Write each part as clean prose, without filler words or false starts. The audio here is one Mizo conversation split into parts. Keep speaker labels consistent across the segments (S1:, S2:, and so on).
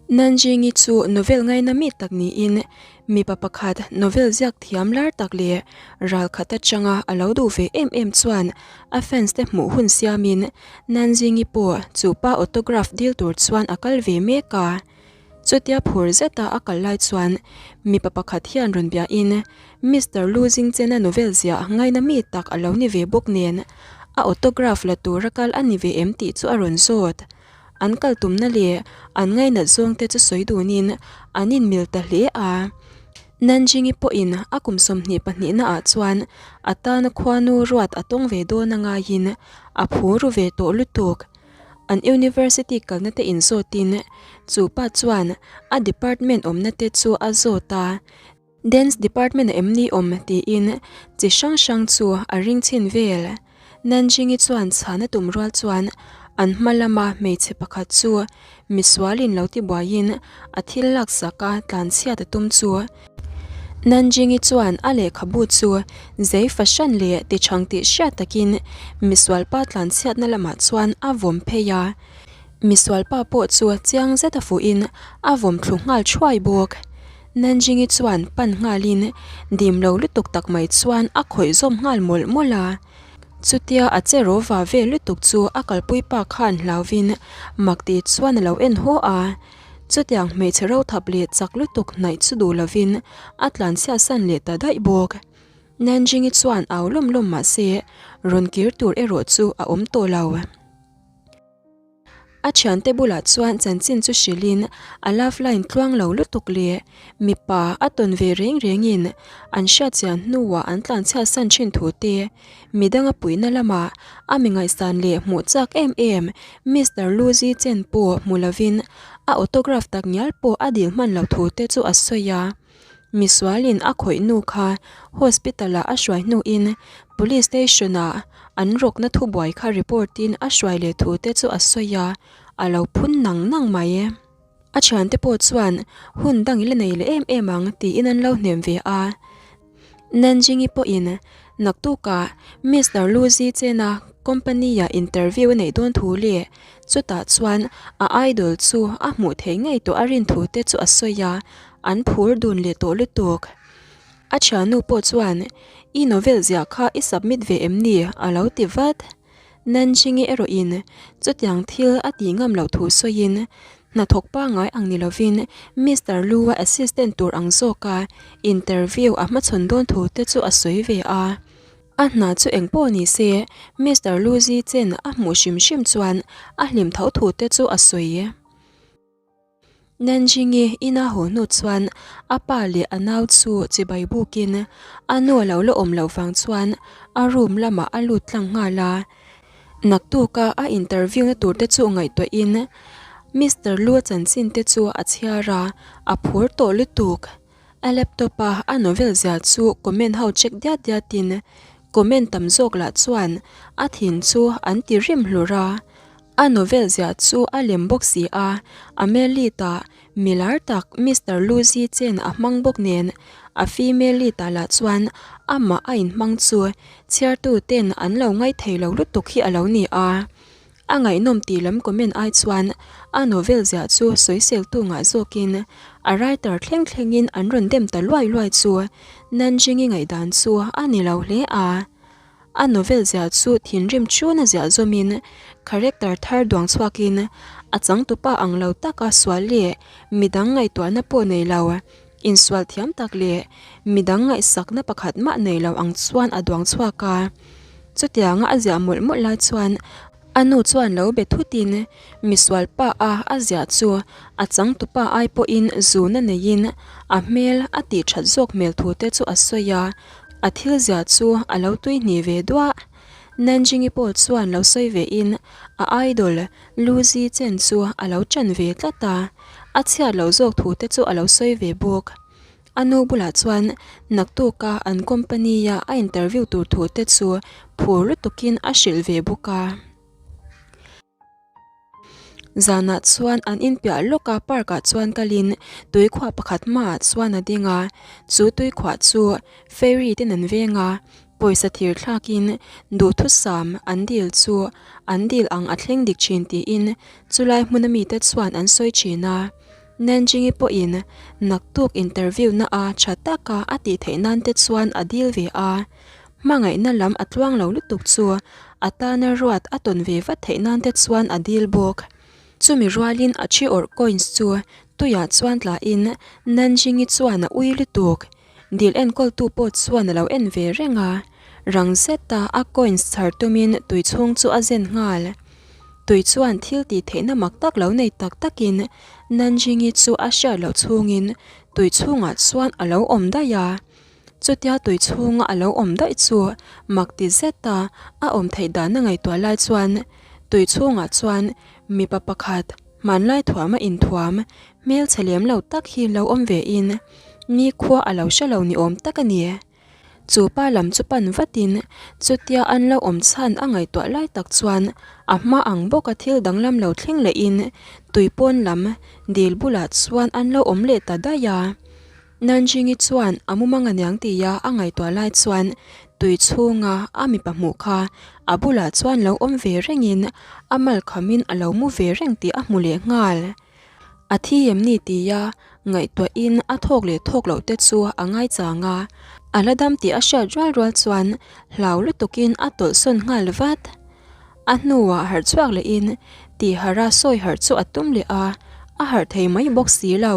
S1: Nanjing-i chu novel ngaina mi tak niin mipa pakhat novel ziak thiam lar tak leh ral khat atanga a lo duh ve em em chuan a fans te hmuh hun siamin Nanjing-i pawh chu pa autograph dil tur chuan a kal ve mek a. Chutia phur zeta a kal lai chuan mipa pakhat hian rawn biahin Mister Lu Jingchena novel ziah ngaina mi tak a lo ni ve bawk nen a autograph la tura kal a ni ve em tih chu a rawn zawt. An kal tumna leh an ngainat zawngte chu sawi dunin an inmil ta hle a. Nanjing-i pawhin a kum 22 naah chuan a tana khuanu ruat a tawng ve dawn a ngaiin a phu ru ve tawh lutuk. An university kalna te inzawtin chu pa chuan a department awmna te chu a zawt a. Dance department a em ni awm tiin chi hrang hrang chu a ring chhin vel. Nanjing-i chuan chhan a tum rual chuan an hma lama hmeichhe pakhat chu misualin lo ti buaiin a thil laksak a tlanchhiat a tum chu. Nanjing-i chuan a lehkhabu chu zei fahran leh ti chhang tih hriat takin misualpa tlanchhiatna lamah chuan a vawm phei a. Misualpa pawh chu chiang zet a fuhin a vawm thlu nghal thuai bawk. Nanjing-i chuan pan nghalin dim lo lutuk tak mai chuan a khawih zawm nghal mawlh mawlh a. Chutia a che rawva vel lutuk chu a kalpui pa khan hlauvin mak ti chuan a lo en haw a. Chutiang hmeichhe rothap leh chak lutuk hnaih chu duh lovin a tlanchhiat san leh ta daih bawk. Nanjing-i chuan au lawm lawm mah se rawn kir tur erawh chu a awm tawh lo. A thiante bulah chuan chanchin chu hrilhin a love line tluang lo lutuk leh mipa a tawn ve reng rengin an hriatchian hnuah an tlanchhiat san thin thu te, midanga puihna lamah a mi ngaihsan leh hmuh chak em em Mister Luzi chen pawh hmu lovin a autograph tak ngial pawh a dil hman loh thu te chu a sawi a. Misualin a khawih nu kha hospital ah a hruai hnuin police station ah an rawkna thubuai kha report in a hruai leh thu te chu a sawi a, a lo phun nang nang mai. A thiante pawh chuan hun dang i la nei leh em em ang tiin an lo hnem ve a. Nanjing-i pawhin naktukah Mister Luzi chena company ah interview a neih dawn thu leh chutah chuan a idol chu a hmuh theih ngei tawh a rin thu te chu a sawi a. An phur dun leh tawh lutuk. A thiannu pawh chuan, I novel ziah kha i submit ve em ni? a lo ti vat. Nanjing-i erawhin chutiang thil a tih ngam loh thu sawiin, hnathawk pangngai ang ni lovin Mister Lu-a assistant tur ang zawka interview a hmachhawn dawn thu te chu a sawi ve a. A hna chu eng pawh ni se, Mister Lu Zi Chen a hmuh hrim hrim chuan a hlim tho thu te chu a sawi. Nanjing-i ina haw hnu chuan a pa leh a nau chu chibai bukin a nu a lo la awm loh vang chuan a room lamah a lut tlang nghal a. Naktuka a interview na tur te chu ngaihtuahin Mister Lu-a chanchin te chu a chhiar a, a phur tawh lutuk. A laptop a a novel zia chu comment ho check diat diatin comment tam zawk lah chuan a thin chu an ti rim hlur a. A novel ziah chu a lem bawk si a, a male lead ah milar tak Mister Luzi chen a hmang bawk nen, a female lead ah lah chuan amah a inhmang chu chhiartu ten an lo ngaithei lo lutuk hi a lo ni a. A ngaihnawm tih lam comment ai chuan a novel ziah chu sawiseltu ngah zawkin a writer thleng thlengin an rawn dem ta luai luai chu Nanjing-i ngaihdan chu a ni lo hle a. A novel ziah chu thinrim chuna ziah zawmin character thar duang chhuakin a changtupa ang lo taka sual leh midang ngaihtuahna pawh nei lo, insual thiam tak leh midang ngaihsakna pakhat mah nei lo ang chuan a duang chhuak a. Chutianga a ziah mawlh mawlh lai chuan a nu chuan lo be thutin misual pa a a ziah chu a changtupa ai pawhin zuna neiin a hmel a tih that zawk hmel thu te chu a sawi a. A thil zia chu a lo tui hnih ve duah. Nanjing-i pawh chuan lo sawi ve in a idol Lu Zi Chen chu a lo chan ve tlat a, a chhiat loh zawk thu te chu a lo sawi ve bawk. A nu bulah chuan naktuka an company-a a interview tur thu te chu phur lutukin a hrilh ve bawk a. Zanah chuan an inpiah lawk a park ah chuan kalin tuikhuah pakhat hmaah chuan a ding a, chu tuikhuah chu fairy ten an veng a, pawisa thir thlakin duhthusam an dil chu an dil ang a thleng dik thin tiin chulai hmuna mite chuan an sawi thin a. Nanjing-i pawhin naktuk interview na a tha taka a tih theih nan te chuan a dil ve a. Hmangaihna lam a tluang lo lutuk chu a tana ruat a tawn ve vat theih nan te chuan a dil bawk. Chumi rualin a thi awrh coins chu tuiah chuan tlahin Nanjing-i chuan a ui lutuk. Dil enkawltu pawh chuan a lo en ve reng a, rang zeta a coins chhar tumin tui chhung chu a zen nghal. Tui chuan thil tih theihna mak tak lo nei tak takin Nanjing-i chu a hriat loh chhungin tui chhungah chuan a lo awm daih a. Chutia tui chhunga a lo awm daih chu mak ti zeta a awm theih dan a ngaihtuah lai chuan tui chhungah chuan mipa pakhat hmanlai thuama inthuam Hmelchhe lem lo tak hi lo awm ve in nikhua a lo hre lo ni awm tak a ni. Chu pa lam chu pan vat in chutia an lo awm chhan a ngaihtuah lai tak chuan a hma ang bawk a thil danglam lo thleng leh in tui pawn lam dil bulah chuan an lo awm leh ta daih a. Nanjing-i chuan a mumang aniang tia a ngaihtuah lai chuan tui chhunga a mipa hmuh kha a bulah chuan lo awm ve reng in a mal kham in a lo mu ve reng tih a hmu leh nghal. A thi em ni tia ngaihtuahin a thawk leh thawk loh te chu a ngaichang a, a la dam tih a hriat rual rual chuan hlau lutukin a tawlhsawn nghal vat. A hnuah harh chhuak lehin tihharh a sawi harh chu a tum leh a, a harh thei mai bawk si lo.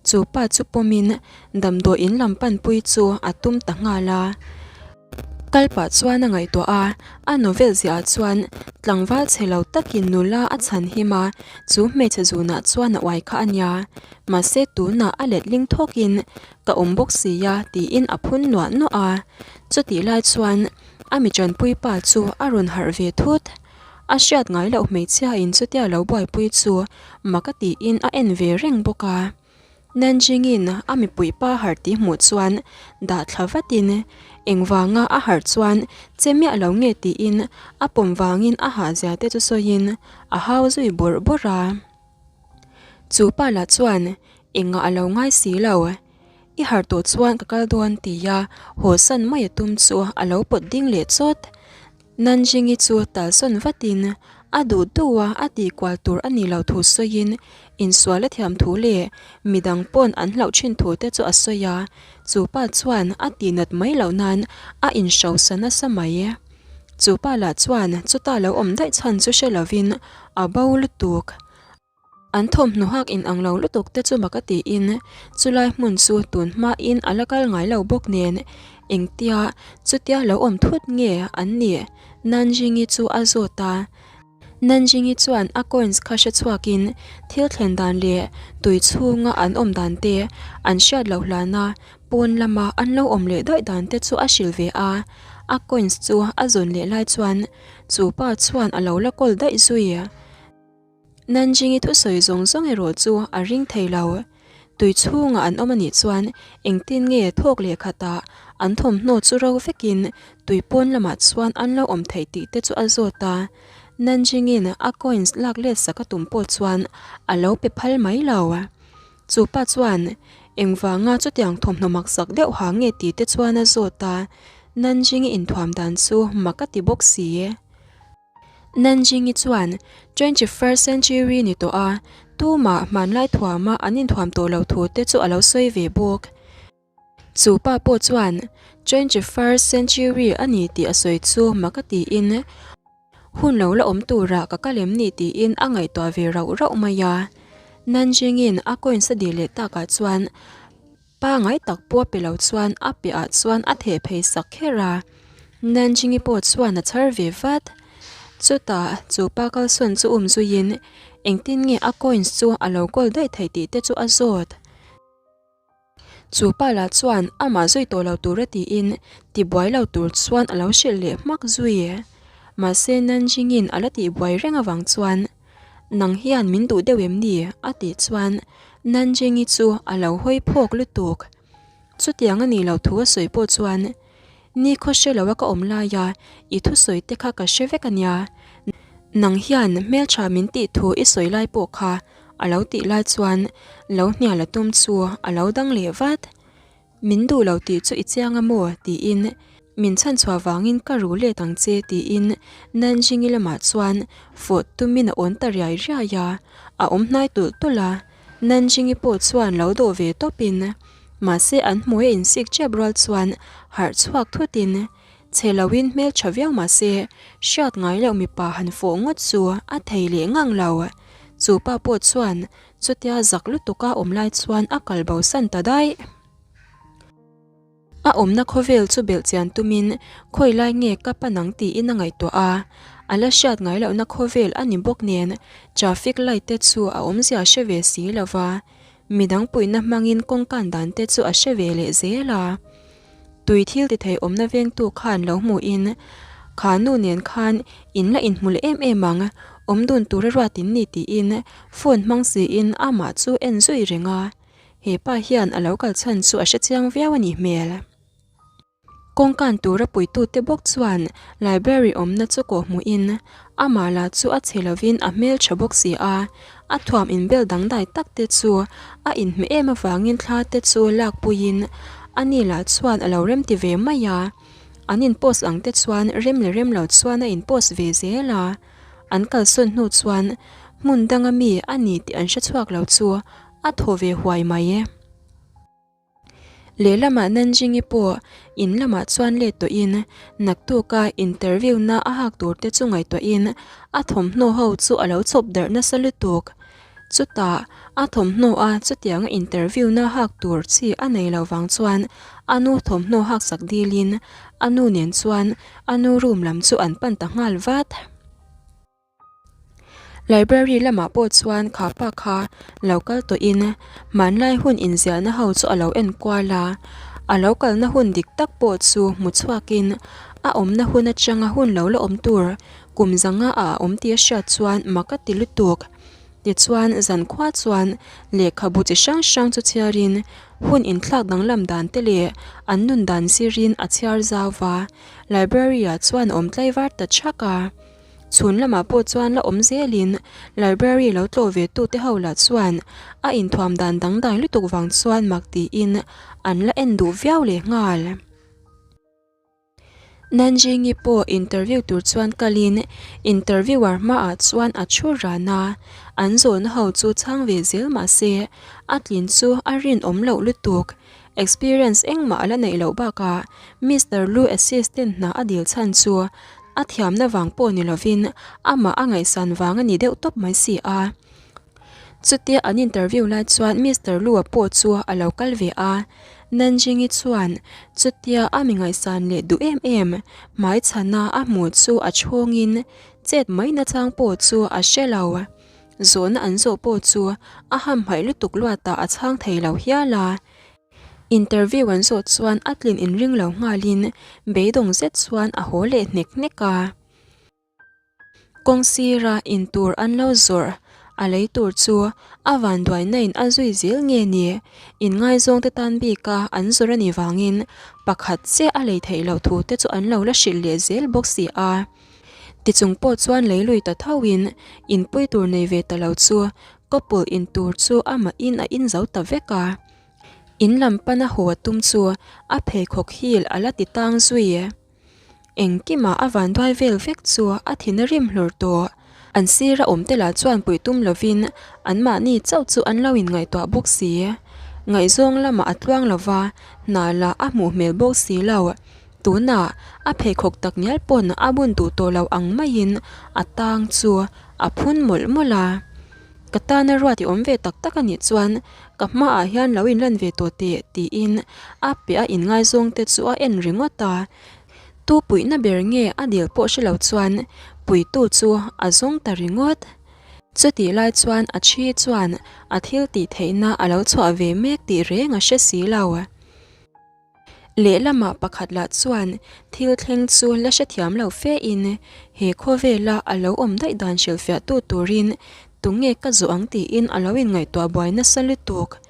S1: Chu pa chu pawmin damdawi in lam panpui chu a tum ta nghal a. Kal pah chuan a ngaihtuah a, a novel ziah ah chuan tlangval chhe lo takin nula a chhan him a, chu hmeichhe zunah chuan a uai kha a nia. Mahse tunah a letling thawkin ka awm bawk si a tiin a phun nuah nuah a. Chutih lai chuan a mi tanpui pa chu a rawn harh ve thut. A hriat ngai loh hmeichhia in chutia lo buaipui chu mak a tiin a en ve reng bawk a. Nanjing-in a mipui pa harh tih hmuh chuan dah thla vatin engvanga a harh chuan che miah lo nge tiin a pawm vangin a hahzia te chu sawiin a hau zui bawrh bawrh a. Chu pa lah chuan engah a lo ngai si lo, I harh tawh chuan ka kal dawn tia haw san mai a tum chu a lo pawt ding leh chawt. Nanjing-i chu talsawn vatin a duh duh a a tih kual tur a nih loh thu sawiin insual a thiam thu leh midang pawn an hlauh thin thu te chu a sawi a, chu pa chuan a tihnat mai loh nan a inhrosa nasa mai. Chu pa lah chuan chuta lo awm daih chhan chu hre lovin a bo lutuk. An thawmhnaw hak in ang lo lutuk te chu mak a tiin chulai hmun chu tun hmain a la kal ngai lo bawk nen engtia chutia lo awm thut nge an nih Nanjing-i chu a zawt a. Nanjing-i chuan a coins kha hre chhuakin thil thlen dan leh tui chhunga an awm dan te an hriat loh hlana pawn lama an lo awm leh daih dan te chu a hrilh ve a, a coins chu a zawn leh lai chuan chu pa chuan a lo la kawl daih zui. Nanjing-i thusawi zawng zawng erawh chu a ring thei lo. Tui chhungah an awm a nih chuan engtin nge thawk leh khatah an thawmhnaw chu ro vekin tui pawn lamah chuan an lo awm theih tih te chu a zawt a. Nanjing-in a coins lak let sak a tum pawh chuan a lo pe phal mai lo. Chu pa chuan engvanga chutiang thawmhnaw maksak deuh ha nge tih te chuan a zawt a. Nanjing-i inthuam dan chu mak a ti bawk si. Nanjing-i chuan 21st century ni tawh a, tumah hmanlai thuama an inthuam tawh lo thu te chu a lo sawi ve bawk. Chu pa pawh chuan 21st century a ni tih a sawi chu mak a tiin hun lo la awm turah ka kal em ni tiin a ngaihtuah ve rauh rauh mai a. Nanjing-in a coins a dil leh takah chuan Pangai tak pawh a pe lo chuan a piahah chuan a theh phei sak kher a, Nanjing-i pawh chuan a chhar ve vat. Chutah chu pa kalsawn chu um zuiin engtin nge a coins chu a lo kawl daih theih tih te chu a zawt. Chu pa lah chuan amah zui tawh lo tura tiin tibuai lo tur chuan a lo hrilh leh hmak zui. Mahse Nanjing-in a la tihbuai reng avang chuan Nang hian min duh deuh em ni? a tih chuan Nanjing-i chu a lo hawi phawk lutuk. Chutiang a nih loh thu a sawi pawh chuan Ni khaw hre lo a ka awm laia i thusawi te kha ka hre vek a nia. Nang hian hmeltha min tih thu i sawi lai pawh kha a lo tih lai chuan lo hnial a tum chu a lo dang leh vat. Min duh lo tih chu i chiang a maw? tiin min chhan chhuah vangin ka ru let ang che tiin Nanjing-i lamah chuan fawh tumin a awn ta riai riai a, a awm hnai tulh tulh a. Nanjingi pawh chuan lo dawh ve tawpin, mahse an hmui a insik tep rual chuan harh chhuak thutin, Chhe loin hmeltha viau mahse hriat ngai loh mipa han fawh ngawt chu a thei leh ngang lo. Chu pa pawh chuan chutia zak lutuka awm lai chuan a kal bosan ta daih. A awmna khawvel chu belh chian tumin khawi lai nge ka pan ang tiin a ngaihtuah a, a la hriat ngai lohna khawvel a ni bawk nen traffic light te chu a awmzia hre ve si lo va, midang puihna hmangin kawngkan dan te chu a hre ve leh zel a. Tui thil ti thei awmna vengtu khan lo hmuhin, Kha nu nen khan in la inhmu leh em em ang, awm dun tura ruat in ni tiin phone hmang siin amah chu en zui reng a. He pa hian a lo kal chhan chu a hre chiang viau a nih hmel. Kawngkan tura puitute bawk chuan library awmna chu kawh hmuhin amah lah chu a chhe lovin a hmel tha bawk si a, a thuam inbel dangdai tak te chu a inhmeh em avangin thla te chu lakpuiin ani lah chuan a lo remti ve mai a, an in post ang te chuan rem leh rem lo chuan a in post ve zel a, an kalsawn hnu chuan hmun danga mi a ni tih an hre chhuak lo chu A thaw ve huai mai e. Lehlamah Nanjingi pawh in lamah chuan let tawhin naktuka interview na a hak tur te chu ngaihtuahin a thawmhnaw ho chu a lo chawp darh nasa lutuk. Chutah a thawmhnaw a chutianga interview na hak tur chi a nei lo vang chuan a nu thawmhnaw hak sak dilin a nu nen chuan a nu room lam chu an pan ta nghal vat. Library lamah pawh chuan kha pa kha lo kal tawhin hmanlai hun inziahna ho chu a lo en kual a, a lo kalna hun dik tak pawh chu hmu chhuakin a awmna hun atanga hun lo la awm tur kum zanga ah a awm tih a hriat chuan mak a ti lutuk. Tichuan zankhua chuan lehkhabu chi hrang hrang chu chhiarin hun inthlak danglam dan te leh an nun dan zirin a chhiar zau va, library ah chuan a awm tlaivar ta thak a. Chhun lamah pawh chuan la awm zelin library lo tlawh ve tute ho lah chuan a inthuam dan dangdai lutuk vang chuan mak tiin an la en duh viau leh nghal. Nanjingi pawh interview tur chuan kalin interviewer hmaah chuan a thu ran a, an zawhna ho chu chhang ve zel mahse a tlin chu a rinawm loh lutuk. Experience engmah a la neih loh bakah Mister Lu assistant hna a dil chhan chu a thiamna vang pawh ni lovin amah a ngaihsan vang a ni deuh tawp mai si a. Chutia an interview lai chuan Mister Lu-a pawh chu a lo kal ve a, Nanjingi chuan chutia a mi ngaihsan leh duh em em hmaichhana a hmuh chu a chhawngin chet mai nachang pawh chu a hre lo. Zawhna an zawh pawh chu a hamhaih lutuk luatah a chhang thei lo hial a. Interview an zawh chuan a tlin inring lo nghalin beidawng zet chuan a haw leh hnek hnek a. Kawng sira in tur an lo zawrh a lei tur chu a vanduaina in a zui zel nge ni? Inngaizawngte tan bika an zawrh a nih vangin pakhat chiah a lei theih loh thu te chu an lo la hrilh leh zel bawk si a. Tichung pawh chuan lei lui ta thoin inpui tur nei ve ta lo chu couple in tur chu amahin a in zo ta vek a. In lam pana haw a tum chu a pheikhawk heel a la ti tang zui. Engkimah a vanduai vel vek chu a thin a rim hlur tawh. An sira awm te lah chuan puih tum lovin anmahni chauh chu an lo inngaihtuah bawk si. Ngaihzawng lamah a tluang lova, hna lah a hmuh hmel bawk si lo. Tunah a pheikhawk tak ngial pawn a bun duh tawh lo ang maiin a tang chu a phun mawlh mawlh a. Ka tana ruat i awm ve tak tak a nih chuan ka hmaah hian lo inlan ve tawh teh tiin a piah a inngaizawng te chu a en ringawt a. Tu puihna ber nge a dil pawh hre lo chuan puitu chu a zawng ta ringawt. Chutih lai chuan a thi chuan a thil tih theihna a lo chhuah ve mek tih reng a hre si lo. Lehlamah pakhat lah chuan thil thleng chu la hrethiam lo fe in he khawvela a lo awm daih dan hrilhfiahtu turin tunge ka zawh ang tiin a lo inngaihtuah buai nasa lutuk.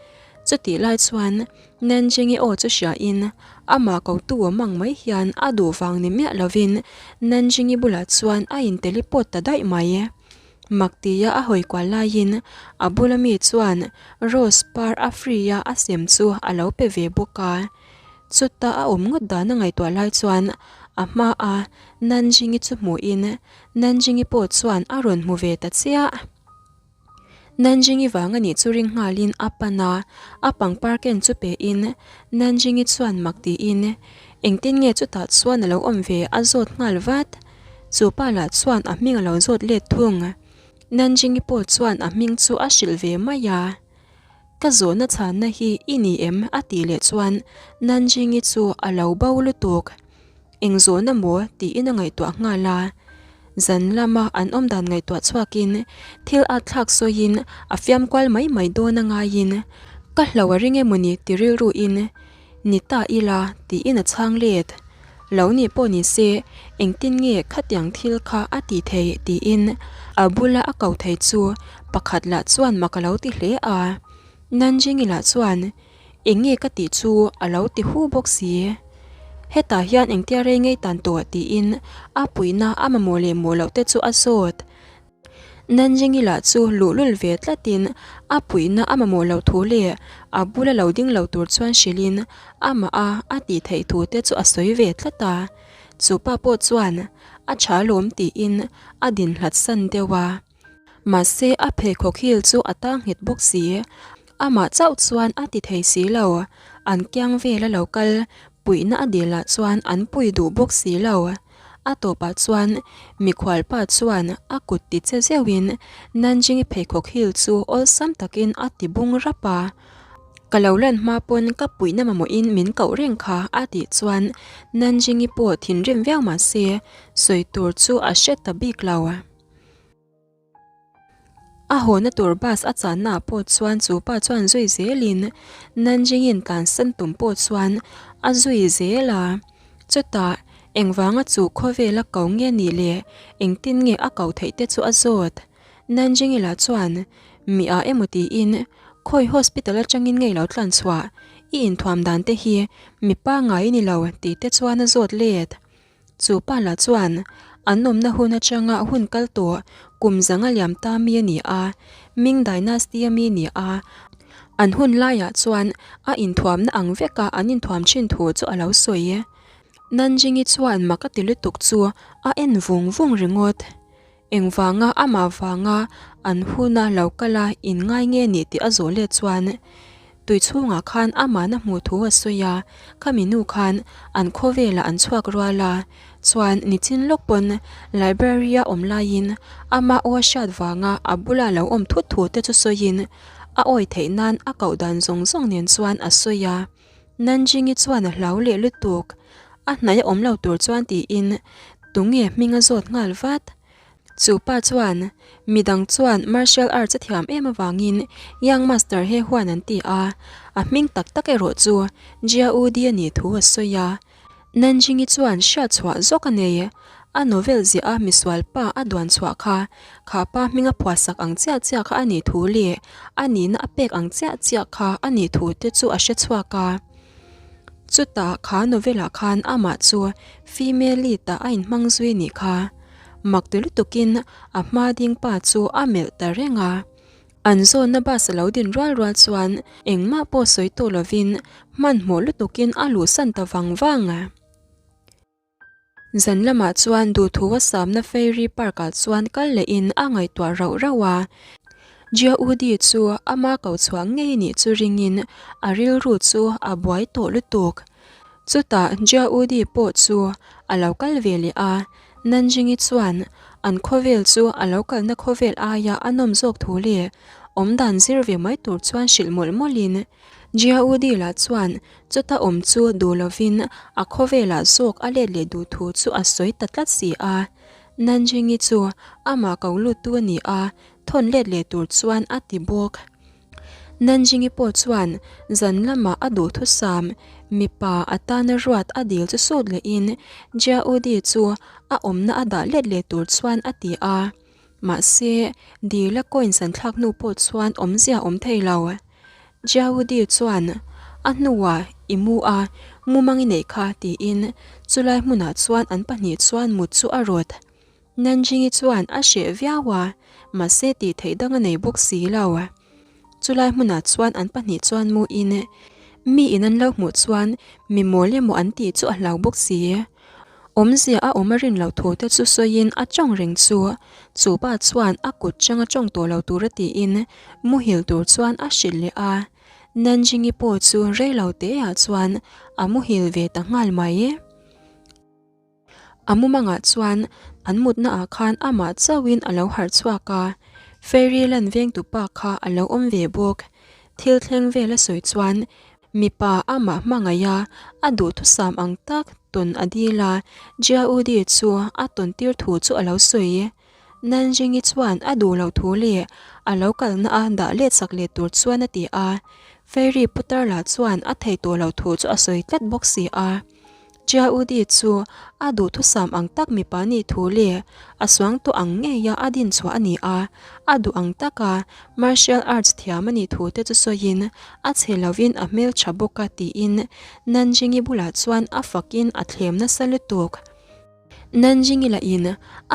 S1: Chutih lai chuan Nanjingi aw chu hria in amah kotu awm ang mai hian a duh vang ni miah lovin Nanjingi bulah chuan a intelipawt ta daih mai. Mak tia a hawi kual laiin a bula mi chuan rose par a free a a sem chu a lo pe ve bawk a. Chuta a awm ngawt dan a ngaihtuah lai chuan a hma a Nanjingi chu hmuhin Nanjingi pawh chuan a rawn hmu ve ta chiah. Nanjingi vang a nih chu ring nghalin a pan a, a pangpar ken chu pein Nanjingi chuan mak tiin engtin nge chutah chuan a lo awm ve a zawt nghal vat. Chu pa lah chuan a hming a lo zawt let thung. Nanjingi pawh chuan a hming chu a hrilh ve mai a. Ka zawhna chhanna hi i ni em? a tih leh chuan Nanjingi chu a lo bo lutuk. Eng zawhna maw? tiin a ngaihtuah nghal a. Zan lama an awm dan ngaihtuah chhuakin thil at thlak sawiin a fiam kual mai mai dawn a ngaiin ka hlo a ring emawni ti rilruin Ni ta ila tiin a chhang let. Lo nih pawh ni se engtin nge khatiang thil kha a ti thei tiin a bula a ko thei chu pakhat lah chuan mak a lo ti hle a. Nanjingi lah chuan eng nge ka tih chu a lo ti hu bawk si. Hetah hian engtia rei ngei tan tawh tiin a puihna a mamawh leh mawh loh te chu a zawt. Nanjingi lah chu luhlul ve tlatin a puihna a mamawh loh thu leh a bula lo ding lo tur chuan hrilhin amah a a tih theih thu te chu a sawi ve tlat a. Chu pa pawh chuan a tha lawm tiin a din hlat san deuh a. Mahse a pheikhawk heel chu a tang nghet bawk si. Amah chauh chuan a ti thei si lo. An kiang vela lo kal puihna a dil ah chuan an pui duh bawk si lo. A tawpah chuan mikhualpa chuan a kut ti che zeuhin Nanjingi pheikhawk heel chu awlsam takin a ti bung rap a. Ka lo lan hma pawn ka puihna mamawhin min koh reng kha a tih chuan Nanjingi pawh thinrim viau mah se sawi tur chu a hre ta bik lo. A hawna tur bus a channa ah pawh chuan chu pa chuan zui zelin Nanjingin tlansan tum pawh chuan a zui zel a. Chutah engvanga chu khawvela ko nge nih leh engtin nge a ko theih te chu a zawt. Nanjingi lah chuan mi ah emaw tiin khawi hospital atangin nge ilo tlan chhuah i inthuam dan te hi mi pangngai i ni lo tih te chuan a zawt let. Chu pa lah chuan an awmna hun atanga hun kal tawh kum zanga liam ta mi a ni a, Ming Dynasty a mi ni a, an hun laiah chuan a inthuamna ang veka an inthuam thin thu chu a lo sawi. Nanjingi chuan mak a ti lutuk chu a en vung vung ringawt. Engvanga amah vanga an huna lo kal a inngai nge nih tih a zawh let chuan tui chhungah khan amahna hmuh thu a sawi a, khami nu khan an khawvelah an chhuak rual a, chuan nichin lawk pawn library a awm laiin ama aw a hriat vanga a bula lo awm thut thu te chu sawiin a awi theih nan a koh dan zawng zawng nen chuan a sawi a. Nanjingi chuan a hlau leh lutuk, a hnaih a awm lo tur chuan tiin tunge hming a zawt nghal vat. Chu pa chuan midang chuan martial arts a thiam em avangin Young Master he huan an ti a, a hming tak tak erawh chu Jia U Di a nih thu a sawi a. Nanjingi chuan hriat chhuah zawk a nei. A novel ziah a misual pa a duan chhuah kha, kha pa hminga phuahsak ang chiah chiah kha a nih thu leh a nihna a pek ang chiah chiah kha a nih thu te chu a hre chhuak a. Chutah kha novel ah khan amah chu female lead ah a inhmang zui nih kha. Mak ti lutukin a hma ding pa chu a melh ta reng a. An zawnna bus a lo din rual rual chuan engmah pawh sawi tawh lovin hmanhmawh lutukin a luhsan ta vang vang. Zan lamah chuan duhthu a samna Fairy Park ah chuan kal lehin a ngaihtuah rauh rauh a. Jia Udi chu ama ko chhuah ngei nih chu ringin a rilru chu a buai tawh lutuk. Chutah Jia Udi pawh chu a lo kal ve leh a, Nanjingi chuan an khawvel chu a lo kalna khawvel aia a nawm zawk thu leh awmdan zir ve mai tur chuan hrilh mawlh mawlhin Jia Udi lah chuan chuta awm chu duh lovin a khawvelah zawk a let leh duh thu chu a sawi ta tlat si a. Nanjingi chu amah ko luttu a ni a, thawn let leh tur chuan a ti bawk. Nanjingi pawh chuan zan lamah a duhthusam mipa atana ruat a dil chu sut lehin Jia Udi chu a awmna a dah let leh tur chuan a ti a. Mahse, dila coins an thlak hnu pawh chuan awmzia awm thei lo. Jia Udi chuan a hnuah i mu a, mumang i neih kha tiin chulai hmunah chuan an pahnih chuan mut chu a rawt. Nanjingi chuan a hreh viau a, mahse tih theih dang a nei bawk si lo. Chulai hmunah chuan an pahnih chuan mu in, mi in an lo hmuh chuan mi mawl emaw an tih chu a hlau bawk si. Awmzia a awm a rin loh thu te chu sawiin a tawng reng chu. Chu pa chuan a kut changa tawng tawh lo tura tiin muhil tur chuan a hrilh leh a. Nanjingi pawh chu rei lo teah chuan a muhil ve ta nghal mai. A mumangah chuan an mutna ah khan amah chauhin a lo harh chhuak a, Fairy lan vengtu pa kha a lo awm ve bawk. Thil thleng vel a sawi chuan mipa amah hmangaih a, a duhthusam ang tak tawn a dil a, Jiaudi chu a tawn tir thu chu a lo sawi. Nanjingi chuan a duh loh thu leh a lo kalna a dah let sak leh tur chuan a ti a, Fairy putar lah chuan a thei tawh loh thu chu a sawi tlat bawk si a. Chiaudi chu a duhthusam ang tak mipa nih thu leh a suang tawh ang ngeia a din chhuah a ni a, a duh ang taka martial arts thiam a nih thu te chu sawiin a chhe lovin a hmeltha bawk a tiin Nanjingi bulah chuan a fakin a thlem nasa lutuk. Nanjingi lahin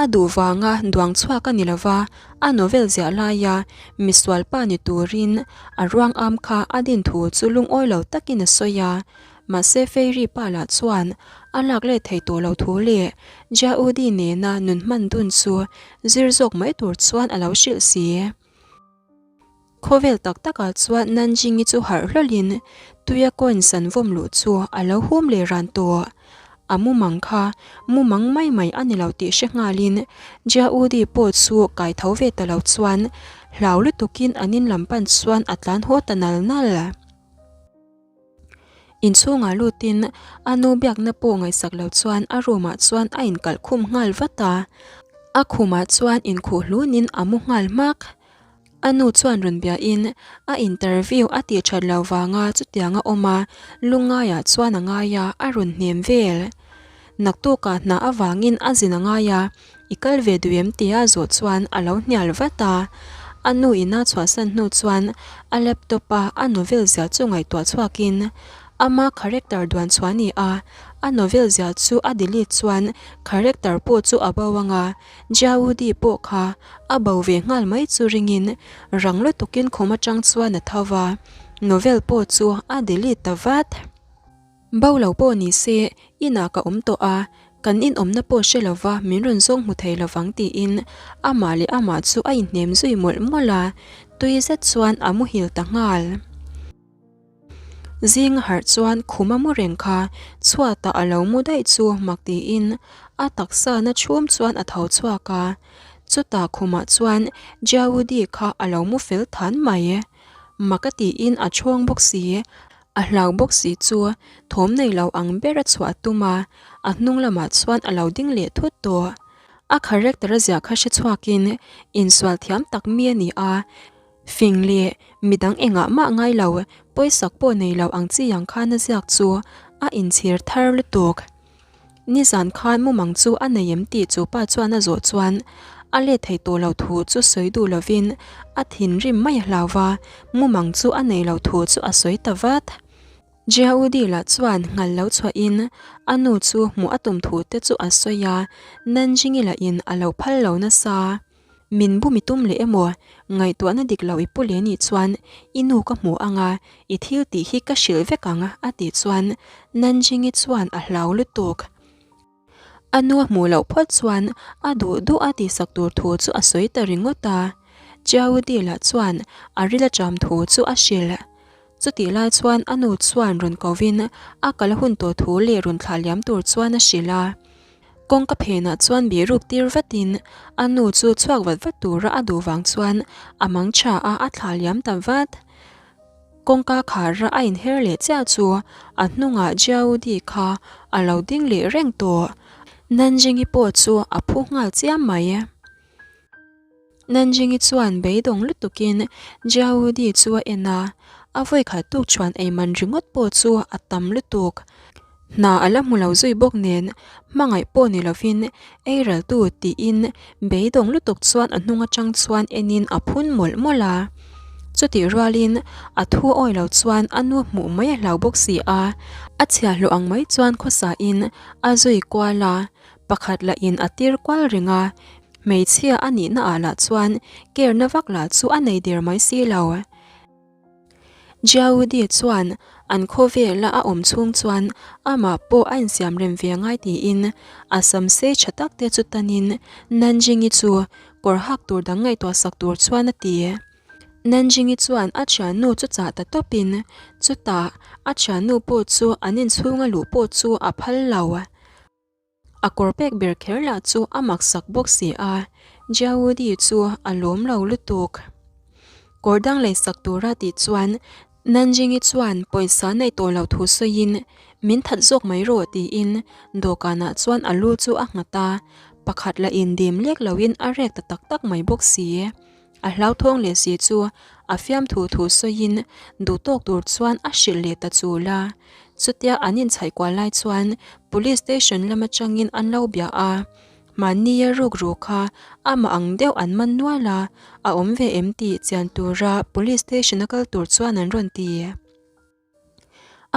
S1: a duh vanga duang chhuak a ni lova, a novel ziah laia misual pa ni turin a ruang am kha a din thu chu lungawi lo takin a sawi a. Mahse Fairy pa lah chuan a lak let thei tawh lo thu leh Jaudi nena nun hman dun chu zir zawk mai tur chuan a lo hrilh si. Khawvel tak takah chuan Nanjingi chu harh hlawlhin tuia coins an vawm luh chu a lo hum leh ran tawh. A mumang kha mumang mai mai a ni lo tih hre nghalin Jaudi pawh chu kai tho ve ta lo chuan hlau lutukin an in lam pan chuan a tlan haw ta nal nal. Inchhungah lutin a nu biakna pawh ngaihsak lo chuan a room ah chuan a inkalh khum nghal vat a, a khumah chuan inkhuh hlunin a mu nghal hmak. A nu chuan rawn biahin a interview a tih that lo vanga chutiang a awm a, lungngaiah chuan a ngai a, a rawn hnem vel. Naktukah hna avangin a zin a ngai a, I kal ve duh em tia zawh chuan a lo hnial vat a. A nu ina chhuahsan hnu chuan a laptop a a novel ziah chu ngaihtuah chhuakin ama character duan chhuah a ni a, a novel ziah chu a delete chuan character pawh chu a bo ang a, Jaudi pawh kha a bo ve nghal mai chu ringin rang lutukin khum atang chuan a tho va, novel pawh chu a delete ta vat. Bo lo pawh ni se, inah ka awm tawh a, kan inawmna pawh hre lova min rawn zawng hmu thei lovang tiin amah leh amah chu a inhnem zui mawlh mawlh a, tui zet chuan a muhil ta nghal. Zing a harh chuan khum a mu reng kha chhuatah a lo mu daih chu mak tiin a taksa na chhum chuan a tho chhuak a, chutah khumah chuan Jiaudi kha a lo mu fel than mai. Mak a tiin a chhawng bawk si, A hlau bawk si chu thawm nei lo ang ber a chhuah a tum a, a hnung lamah chuan a lo ding leh thut tawh. A character a ziah kha hre chhuakin insual thiam tak mi a ni a, fing leh midang engah mah ngai lo, pawisak pawh nei lo ang chi ang khan a ziak chu a inchhir thar lutuk. Nizan khan mumang chu a nei em tih chu pa chuan a zawh chuan a let thei tawh lo thu chu sawi duh lovin a thinrim mai a hlau va, mumang chu a nei lo thu chu a sawi ta vat. Jiaudi lah chuan nghal lo chhuahin a nu chu hmuh a tum thu te chu a sawi a, Nanjingi lahin a lo phal lo nasa. Min bum i tum leh emaw? Ngaihtuahna dik lo i pu leh nih chuan i nu ka hmu ang a, i thil tih hi ka hrilh vek ang a tih chuan Nanjingi chuan a hlau lutuk. A nu a hmuh loh phawt chuan a duh duh a tihsak tur thu chu a sawi ta ringawt a. Chiaudi lah chuan a ril a ṭam thu chu a hrilh. Chutih lai chuan a nu chuan rawn kovin a kal hun tawh thu leh rawn thlah liam tur chuan a hrilh a. Kawngka phenah chuan bihruk tir vatin a nu chu chhuak vat vat tura a duh vang chuan a mang tha a, a thlah liam ta vat. Kawngka khara a inher leh chiah chu a hnungah Jiaudi kha a lo ding leh reng tawh. Nanjingi pawh chu a phu nghal chiam mai. Nanjingi chuan beidawng lutukin Jiaudi chu a en a, a vawikhat tuk chuan eiman ringawt pawh chu a tam lutuk. Hna a la hmu lo zui bawk nen hmangaih pawh ni lovin ei raltu tiin beidawng lutuk chuan a hnung atang chuan enin a phun mawlh mawlh a. Chutih rualin a thu awi lo chuan a nu hmuh mai a hlau bawk si a, a chhiahhlawh ang mai chuan khawsain a zui kual a, pakhat lahin a tir kual reng a, Hmeichhia a nihna ah lah chuan care na vak lah chu a nei der mai si lo. Jiaudi chuan an khawvela a awm chhung chuan amah pawh a insiam rem ve ngai tiin a sam sei tha tak te chu tanin Nanjingi chu kawr hak tur dang ngaihtuah sak tur chuan a ti. Nanjingi chuan a thiannu chu chah ta tawpin chutah a thiannu pawh chu an inchhunga luh pawh chu a phal lo. A kawr pek ber kher lah chu a mak sak bawk si a, Jiaudi chu a lawm lo lutuk. Kawr dang lei sak tura tih chuan Nanjingi chuan pawisa neih tawh loh thu sawiin min that zawk mai rawh tiin dawhkanah chuan a lu chu a nghat a, pakhat lah indim lek loin a rek ta tak tak mai bawk si. A hlauthawng leh si chu a fiamthu thu sawiin duhtawk tur chuan a hrilh leh ta chul a. Chutia an inchhaih kual lai chuan Police Station lam atangin an lo bia a, mahnia ruk ru kha amah ang deuh an man nual a, a awm ve em tih chian tura Police Station a kal tur chuan an rawn ti.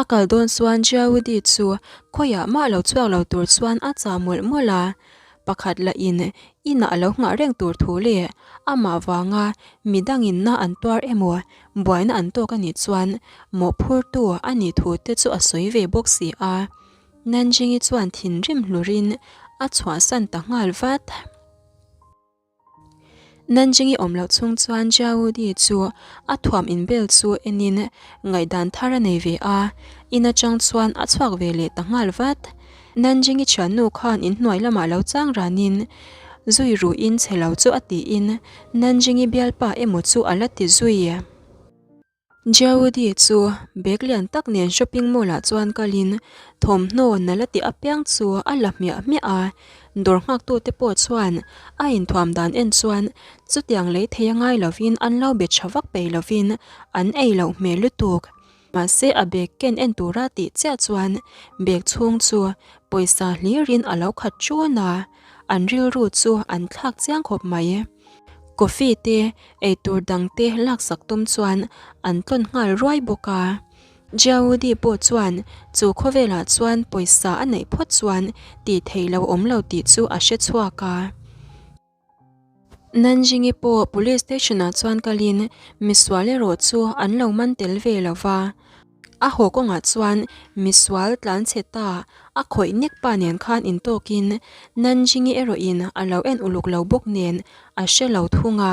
S1: A kal dawn chuan Jiaudi chu khawiah mah lo chhuak lo tur chuan a chah mawlh mawlh a, pakhat lah in inah a lo nghah reng tur thu leh amah vanga midangin na an tuar emaw buaina an tawk a nih chuan mawhphurtu a nih thu te chu a sawi ve bawk si a. Nanjingi chuan thinrim hlurin a chhuahsan ta nghal vat. Nanjingi awm loh chhung chuan Jiaudi chu a thuam inbel chu enin ngaihdan thar a nei ve a, in atang chuan a chhuak ve leh ta nghal vat. Nanjingi thiannu khan inhnuai lamah lo chang ranin zui ruhin chhe lo chu a tiin Nanjingi bialpa emaw chu a la ti zui. Jiaudi chu bag lian tak nen shopping mall ah chuan kalin thawmhnaw nala tih apiang chu a la hmiah hmiah a, dawr nghak tute pawh chuan a inthuam dan en chuan chutiang lei thei a ngai lovin an lo be tha vak peih lovin an ei loh hmel lutuk. Mahse a bag ken en tura tih chiah chuan bag chhung chu pawisa hlirin a lo khat ṭun a, an rilru chu an thlak chiang khawp mai. Coffee te, eitur dang te laksak tum chuan an tlawn nghal ruai bawk a. Jiaudi pawh chuan chu khawvelah chuan pawisa a neih phawt chuan tih theih lo awm lo tih chu a hre chhuak a. Nanjingi pawh Police Station ah chuan kalin misual erawh chu an lo man tel ve lo va. A haw kawngah chuan misual tlan chhe ta a khawih nek pa nen khan intawkin Nanjingi erawhin a lo en uluk lo bawk nen a hre lo thung a.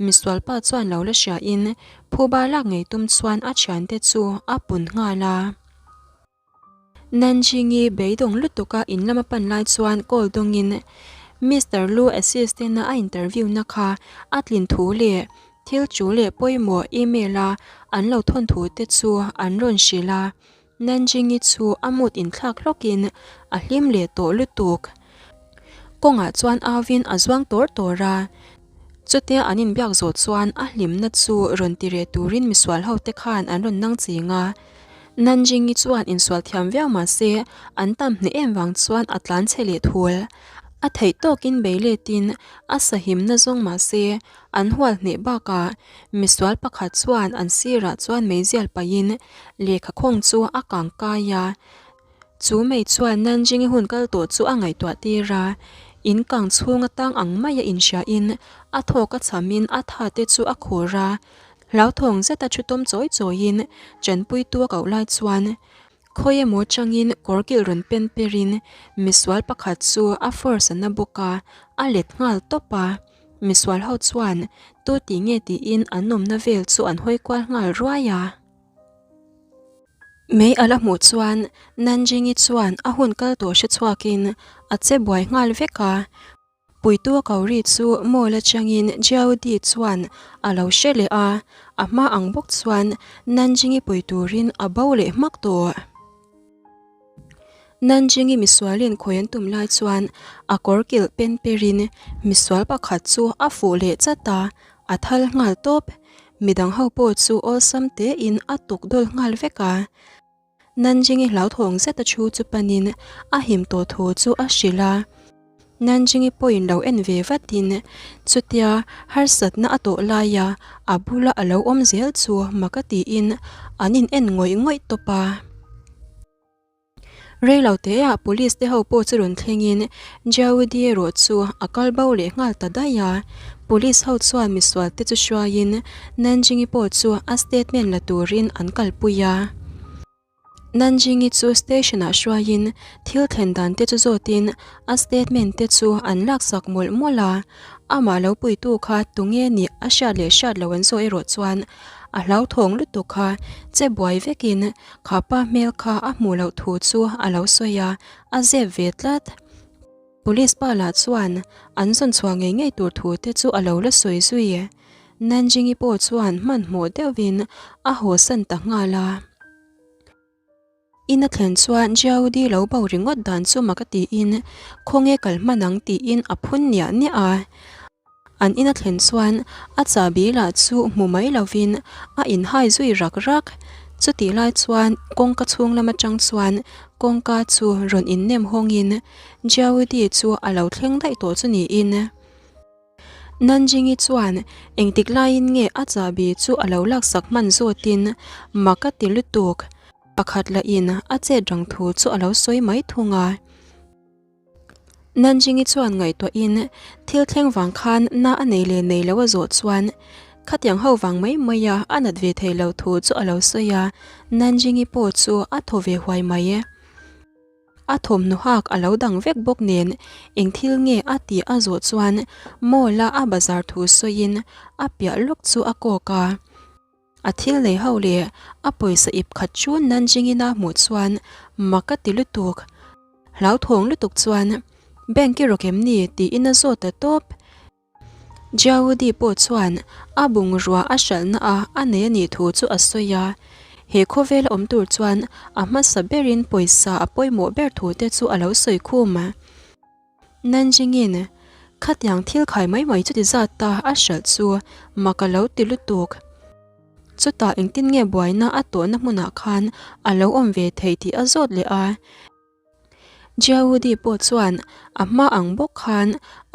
S1: Misual pa chuan lo la hriain phuba lak ngei tum chuan a thiante chu a pun nghal a. Nanjingi beidawng lutuka in lama pan lai chuan call dawngin Mister Lu assistant-a a interview na kha a tlin thu leh thil chu leh pawimawh email a an lo thawn thu te chu an rawn hrilh a. Nanjingi chu a mood inthlak hlawkin a hlim leh tawh lutuk. Kawngah chuan auvin a zuang tawr tawr a. Chutia an inbiak zawh chuan a hlimna chu rawn ti reh turin misual ho te khan an rawn nang ching a. Nanjingi chuan insual thiam viau mah se an tam hneh em vang chuan a tlan chhe leh thul. A theih tawkin bei letin a sahimna zawng mah se an hual hneh bakah misual pakhat chuan an sirah chuan meizial pahin lehkha khawng chu a kang kai a. Chu mei chuan Nanjingi hun kal tawh chu a ngaihtuah tir a, in kang chhung atang ang maia inhriain a thawk a chhamin a tha te chu a khur a. Hlauthawng zeta thu tawm chawi chawiin chanpuitu a koh lai chuan khawi emaw changin kawr kilh rawn pen perin misual pakhat chu a force a na bawk a, a let nghal tawp a. Misual ho chuan tu tih nge tiin an awmna vel chu an hawi kual nghal ruai a. Mei a la hmuh chuan Nanjingi chuan a hun kal tawh hre chhuakin a che buai nghal vek a. Puitu a ko ri chu mall atangin Jiaodi chuan a lo hre leh a, a hma ang bawk chuan Nanjingi pui turin a bo leh hmak tawh. Nanjingi misualin khawi an tum lai chuan a kawr kilh pen perin misual pakhat chu a fuh leh chat a, a thal nghal tawp. Midang ho pawh chu awlsam tein a tuk dawl nghal vek a. Nanjingi hlauthawng zeta thu chu panin a him tawh thu chu a hrilh a. Nanjingi pawhin lo en ve vatin chutia harsatna a tawh laia a bula a lo awm zel chu mak a tiin an in en ngawih ngawih tawp a. Reilo teah police te ho pawh chu rawn thlengin Jiaudi erawh chu a kal bo leh nghal ta daih a. Police ho chuan misual te chu hruaiin Nanjingi pawh chu a statement la turin an kalpui a. Nanjingi chu station ah hruaiin thil thlen dan te chu zawtin a statement te chu an laksak mawlh mawlh a. Amah lo puitu kha tunge nih a hriat leh hriat lo an zawh erawh chuan a hlauthawng lutuk kha che buai vekin Kha pa hmel kha a hmuh loh thu chu a lo sawi a, a zep ve tlat. Police pa lah chuan an zawn chhuah ngei ngei tur thu te chu a lo la sawi zui. Nanjingi pawh chuan hmanhmawh deuhin a haw san ta nghal a. In a thlen chuan Jiaudi lo bo ringawt dan chu mak a tiin khawnge kal hman ang tiin a phun niah niah a. An in a thlen chuan a chahbi lah chu hmu mai lovin a inhai zui rak rak. Chutih lai chuan kawngka chhung lam atang chuan kawngka chu rawn innem hawngin Jiaudi chu a lo thleng daih tawh chu niin. Nanjingi chuan engtik laiin nge a chahbi chu a lo laksak hman zawtin mak a ti lutuk. Pakhat lahin a chet rang thu chu a lo sawi mai thung a. Nanjingi chuan ngaihtuahin thil thleng vang khan na a nei leh nei lo a zawh chuan khatiang ho vang mai mai a a nat ve thei lo thu chu a lo sawi a, Nanjingi pawh chu a thaw ve huai mai. A thawmhnaw hak a lo dang vek bawk nen eng thil nge a tih a zawh chuan mall a a bazar thu sawiin a piah lawk chu a kawk a. A thil nei ho leh a pawisa ip khat chu Nanjing-in a hmuh chuan mak a ti lutuk. Hlauthawng lutuk chuan, Bank i rawk em ni? tiin a zawt ta tawp. Jiaudi pawh chuan a bungrua a hralhna a a nei a nih thu chu a sawi a. He khawvela awm tur chuan a hmasa berin pawisa a pawimawh ber thu te chu a lo sawi khum. Nanjingin, Khatiang thil khai mai mai chuti zat ta a hralh chu mak a lo ti lutuk. Chutah engtin nge buaina a tawhna hmunah khan a lo awm ve thei tih a zawt leh a. Jiaudi pawh chuan a hma ang bawk khan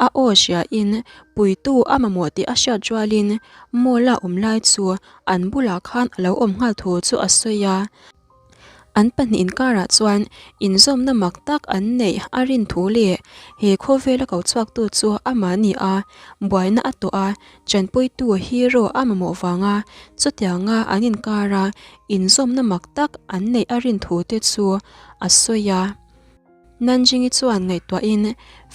S1: a aw hriain puitu a mamawh tih a hriat rualin mall-a awm lai chu an bulah khan a lo awm nghal thu chu a sawi a. An pahnih inkarah chuan inzawmna mak tak an neih a rin thu leh he khawvela ko chhuaktu chu amah ni a, buaina a tawh a, chanpuitu hero a mamawh vanga chutianga an inkara inzawmna mak tak an neih a rin thu te chu a sawi a. Nanjingi chuan ngaihtuahin,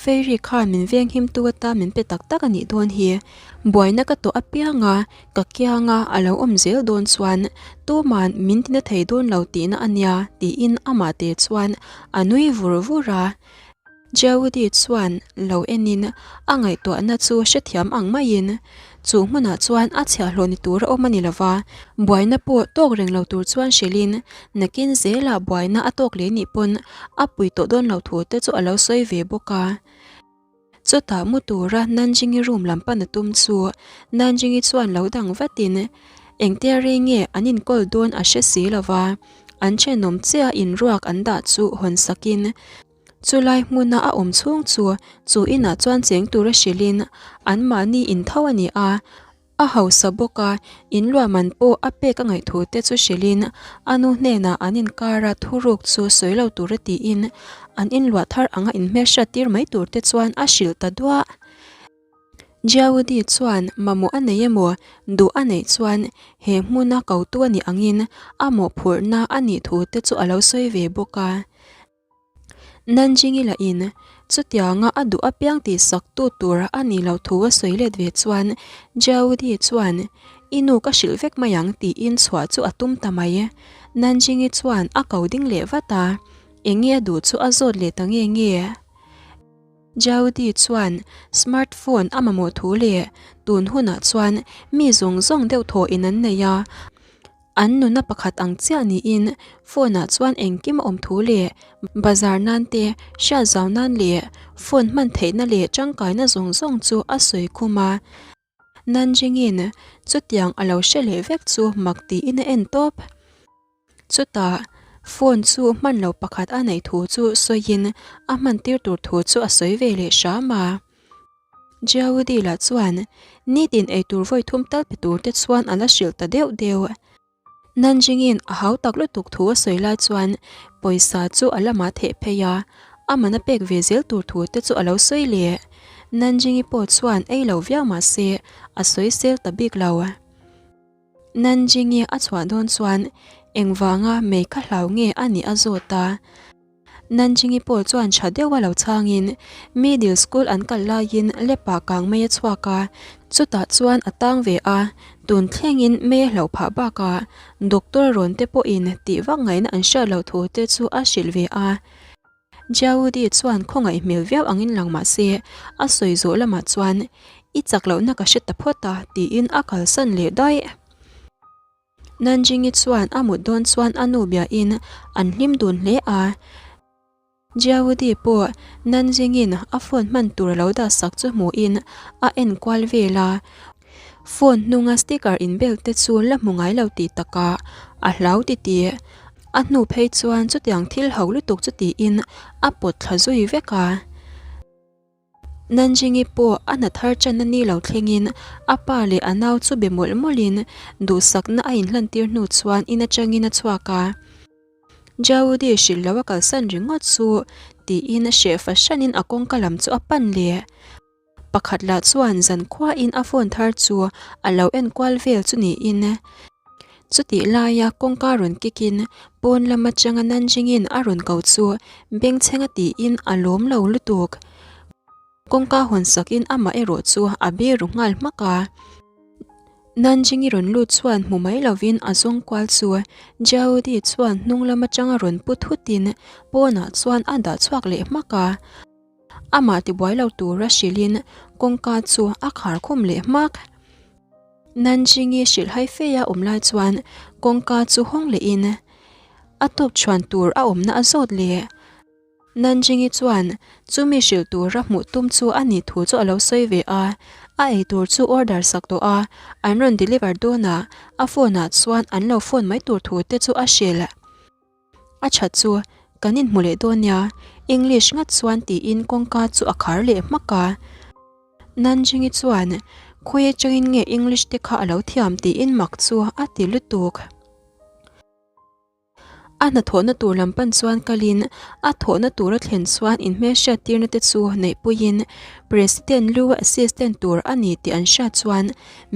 S1: Fairy khan min venghimtu atan min pe tak tak a nih dawn hi. Buaina ka tawh apianga ka kianga a lo awm zel dawn chuan tuman min tina thei dawn lo tihna a nia, tiin amah te chuan a nui vur vur a. Jiaudi chuan lo enin a ngaihtuahna chu hrethiam ang maiin chu hmunah chuan a chhiahhlawh ni tur a awm a ni lova, buaina pawh tawk reng lo tur chuan hrilhin nakin zelah buaina a tawk leh nih pawn a pui tawh dawn lo thu te chu a lo sawi ve bawk a. Chutah mu tura Nanjingi room lam pan a tum chu Nanjingi chuan lo dang vatin engtia rei nge an inkawl dawn a hre si lova, an thenawm chiah inruak an dah chu hawn sakin Chulai hmuna a awm chhung chu chu inah chuan cheng tura hrilhin anmahni intho a ni a, a hausa bawk a, inluah man pawh a pek a ngaih thu te chu hrilhin a nu hnenah an inkara thuruk chu sawi lo tura tiin an inluah thar anga inhmelhriat tir mai tur te chuan a hrilh ta duah. Jiaudi chuan mamawh a nei emaw duh a neih chuan he hmuna kotu a nih angin a mawhphurhna a nih thu te chu a lo sawi ve bawk a. Nanjingi lahin chutianga a duh apiang tihsaktu tur a nih loh thu a sawi let ve chuan Jiaudi chuan I nu ka hrilh vek mai ang tiin chhuah chu a tum ta mai. Nanjingi chuan a ko ding leh vat a, eng nge a duh chu a zawt leh ta nge nge. Jiaudi chuan smart phone a mamawh thu leh tun hunah chuan mi zawng zawng deuh thaw in an nei a, An nuna pakhat ang chiah niin phone ah chuan engkim a awm thu leh bazar nan te, hriat zau nan leh phone hman theihna leh tangkaina zawng zawng chu a sawi khum a. Nanjingin chutiang a lo hre leh vek chu mak tiin a en tawp. Chutah phone chu hman lo pakhat a neih thu chu sawiin a hman tir tur thu chu a sawi ve leh hram a. Jiaudi lah chuan nitin eitur vawi thum tal pe tur te chuan a la hrilh ta deuh deuh. Nanjingin a hau tak lutuk thu a sawi lai chuan pawisa chu a lamah theh phei a, a man a pek ve zel tur thu te chu a lo sawi leh. Nanjingi pawh chuan ei lo viau mah se a sawi sel ta bik lo. Nanjingi a chhuah dawn chuan engvanga mei kha hlau nge a nih a zawt a. Nanjingi pawh chuan tha deuha lo chhangin middle school an kal laiin lepa kang mai a chhuak a, chutah chuan a tang ve a, tun thlengin mei a hlauh phah bakah doctor rawn te pawhin tih vak ngaihna an hriat loh thu te chu a hrilh ve a. Jiaudi chuan khawngaih hmel viau angin lang mah se a sawi zawh lamah chuan I chak lohna ka hre ta phawt a tiin a kalsan leh daih. Nanjingi chuan a mut dawn chuan a nu biain an hlim dun hle a. Jiaudi pawh Nanjingin a phone hman tur a lo dah sak chu hmuhin a en kual vel a. Phone hnunga sticker inbel te chu la hmu ngai lo tih takah a hlau titih. A hnu phei chuan chutiang thil ho lutuk chu tiin a pawt thla zui vek a. Nanjingi pawh a hna thar channa ni lo thlengin a pa leh a nau chu be mawlh mawlhin duhsakna a inhlantir hnu chuan in atangin a chhuak a. Jaudi hrilh lo a kalsan ringawt chu tiin a hreh fahranin a kawngka lam chu a pan leh. Pakhat lah chuan zankhuain a phone thar chu a lo enkual vel chu niin Chutih laia kawngka rawn kikin pawn lam atanga Nanjingin a rawn ko chu bengchhenga tiin a lawm lo lutuk. Kawngka hawn sakin amah erawh chu a be ru nghal hmak a. Nanjingi rawn lut chuan hmu mai lovin a zawng kual chu Jiaodi chuan hnung lam atanga rawn pu thutin pawnah chuan a dah chhuak leh hmak a. Amah tibuai lo tura hrilhin kawngka chu a khar khum leh hmak. Nanjingi hrilhhai feia awm lai chuan kawngka chu hawng lehin a tawp chhuan tur a awmna a zawt leh. Nanjingi chuan chumi hrilh tura hmuh tum chu a nih thu chu a lo sawi ve a, a eitur chu order sak tawh a, an rawn deliver dawnah a phone ah chuan an lo phone mai tur thu te chu a hrilh. A that chu, kan inhmu leh dawn nia, English ngat chuan tiin kawngka chu a khar leh hmak a. Nanjingi chuan, Khawi atangin nge English te kha a lo thiam tiin mak chu a ti lutuk. A hnathawhna tur lam pan chuan kalin a thawhna tur a thlen chuan inhmelhriat tirna te chu neihpuiin President lu assistant tur a ni tih an hriat chuan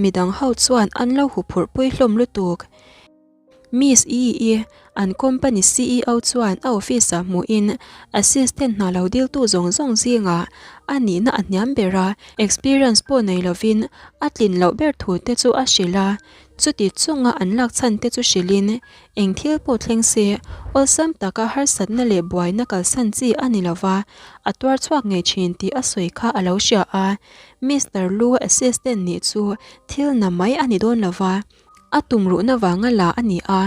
S1: midang ho chuan an lo huphurhpui hlawm lutuk. Miss Yi i an company ceo chuan a office ah hmuhin assistant hna lo diltu zawng zawng zingah a nihna a hniam ber a, experience pawh nei lovin a tlin loh ber thu te chu a hrilh a, chuti chunga an lak chhan te chu hrilhin eng thil pawh thleng se awlsam taka harsatna leh buaina kalsan chi a ni lova, a tuar chhuak ngei thin tih a sawi kha a lo hria a, Mister Lu assistant nih chu thil na mai a ni dawn lova. A tumruhna vanga la a ni a,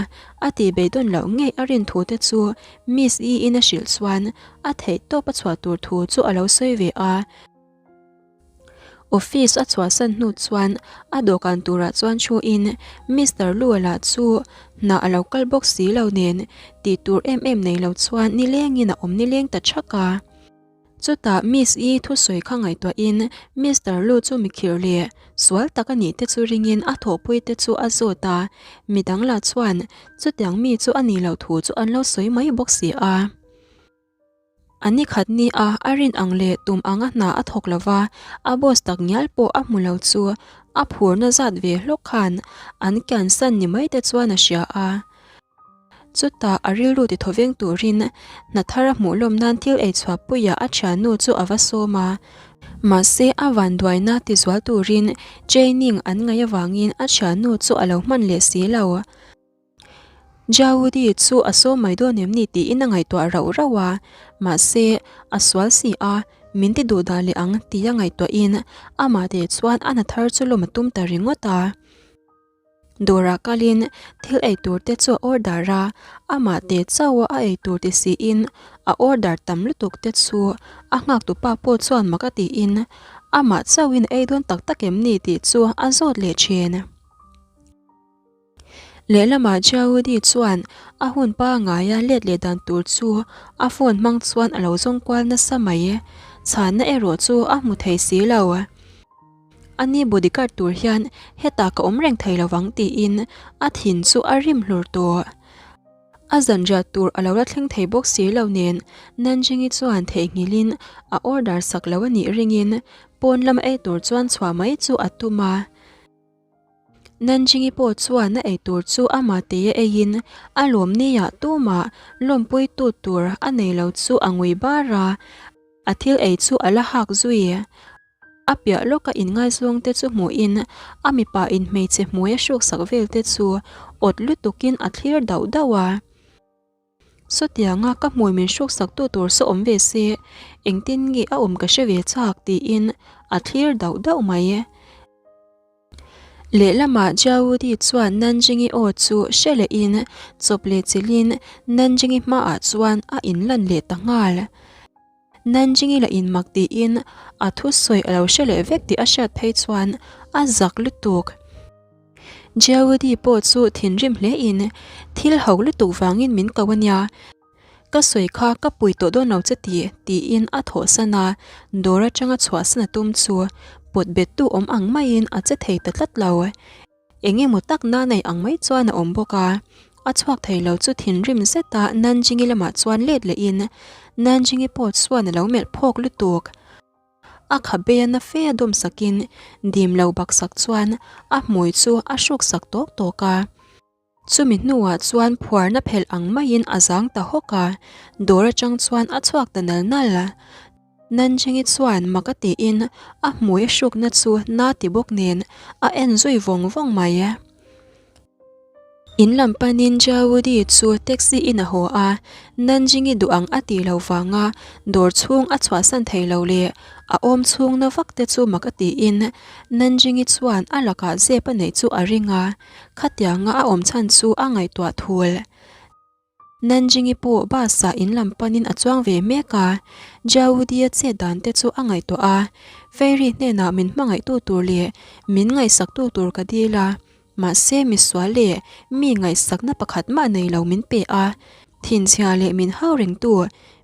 S1: a tih beidawn loh ngei a rin thu te chu Miss E in a hrilh chuan a theih tawp a chhuah tur thu chu a lo sawi ve a. Office a chhuahsan hnu chuan a dawhkan turah chuan thu in Mister Lua lah chu hna a lo kal bawk si lo nen tih tur em em nei lo chuan nilengin a awm nileng ta thak a. Chutah Miss I thusawi kha ngaihtuahin Mister Lu chu mikhirh leh sual tak a nih te chu ringin a thawhpui te chu a zawt a, midang lah chuan chutiang mi chu a nih loh thu chu an lo sawi mai bawk si a. A ni khat ni a a rin ang leh tum anga hna a thawk lo va, a boss tak ngial pawh a hmu lo chu a phurna zat ve hlawk khan an kiansan ni mai te chuan a hria a. Chutah a rilru ti thawveng turin hna thar a hmuh lawm nan thil ei chhuah puiah a thiannu chu a va sawm a. Mahse a vanduaina ti zual turin training an ngaih avangin a thiannu chu a lo hman leh si lo. Jaudi chu a sawm mai dawn em ni tiin a ngaihtuah rauh rauh a, mahse a sual si a, min ti duh dah leh ang tia ngaihtuahin amah teh chuan a hna thar chu lawm a tum ta ringawt a. Dawrah kalin thil ei tur te chu a order a, amah te chauh a ei tur ti siin a order tam lutuk te chu a nghak tupa pawh chuan mak a tiin amah chauhin a ei dawn tak tak em ni tih chu a zawt leh thin. Lehlamah Jaudi chuan a hun pangaia let leh dan tur chu a phone hmang chuan a lo zawng kual nasa mai. Chhanna erawh chu a hmu thei si lo. Ani bodyguard tur hian hetah ka awm reng thei lovang tiin a thin chu a rim hlur tawh. A zanriah tur a lo la thleng thei bawk si lo nen Nanjingi chuan theihnghilhin a order sak lo a nih ringin pawn lama ei tur chuan chhuah mai chu a tum a. Nanjingi pawh chuan a ei tur chu amah teia eiin a lawmniah tumah lawmpuitu tur a nei lo chu a ngui bar a, a thil ei chu a la hak zui. A piah lawka inngaizawngte chu hmuhin a mipa in hmeichhe hmui a hruksak velte chu awt lutukin a thlir dauh dauh a. Sawtianga ka hmui min hruksak tu tur saw awm ve se, engtin nge a awm ka hre ve chak tiin a thlir dauh dauh mai. Lehlamah Jiaudi chuan Nanjingi aw chu hre lehin chawp leh chilhin Nanjingi hmaah chuan a inlan leh ta nghal. Nanjingi la inmak tiin a thusawi a lo hre leh vek tih a hriat phei chuan a zak lutuk. Jiaudi pawh chu thinrim hlein thil ho lutuk vangin min ko a nia, ka sawi kha ka pui tawh dawn lo che ti tiin a thawhsan a, dawr atanga chhuahsan a tum chu pawt bettu awm ang maiin a che thei ta tlat lo. Eng emaw tak na nei ang mai chuan a awm bawk a, a chhuak thei lo chu thinrim zeta Nanjingi lamah chuan let lehin Nanjingi pawh chuan a lo melh phawk lutuk. A khabe a na fe a dawm sakin dim lo baksak chuan a hmui chu a hruksak tawk tawk a. Chumi hnuah chuan phuarna phelh ang maiin a zang ta hawk a, dawr atang chuan a chhuak ta nal nal. Nanjingi chuan mak a tiin a hmui a hrukna chu na ti bawk nen a en zui vawng vawng mai. In lam panin Jawudi chu taxi in a haw a, Nanjingi duh ang a tih loh vanga dawr chhung a chhuahsan thei lo leh a awm chhung na vak te chu mak a tiin Nanjingi chuan a lakah zep a neih chu a ring a. Khatianga a awm chhan chu a ngaihtuah thul. Nanjingi pawh bus ah in lam panin a chuang ve mek a, Jiaudi-a chet dan te chu a ngaihtuah a, Fairy hnenah min hmangaihtu tur leh min ngaihsaktu tur ka dil a, mahse misual leh mi ngaihsakna pakhat mah nei lo min pe a, thinchhia leh min hau rengtu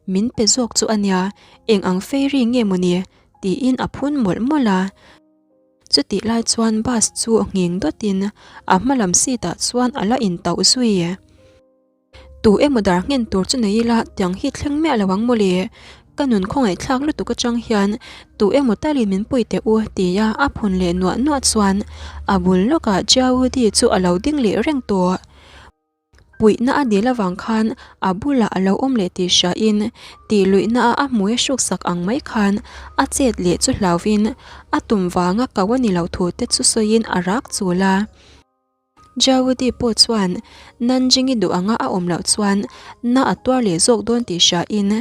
S1: min pe zawk chu a nia, eng ang Fairy nge mawni tiin a phun mawlh mawlh a. Chutih lai chuan bus chu nghing dawtin a hma lam seat ah chuan a la intauh zui. Tu emaw dar nghen tur chu nei ila tiang hi thleng miah lo ang mawle. Ka nun khawngaihthlak lutuk atang hian tu emaw talin min pui teh u tia a phun leh nuah nuah chuan a bul lawkah Jiaudi chu a lo ding leh reng tawh. Puihna a dil avang khan a bulah a lo awm leh tih hriain tih luihna a hmui a hruksak ang mai khan a chet leh chu hlauvin a tum vanga ko a ni lo thu te chu sawiin a rak chul a. Jawudi pawh chuan Nanjingi duh anga a awm loh chuan na a tuar leh zawk dawn tih hriain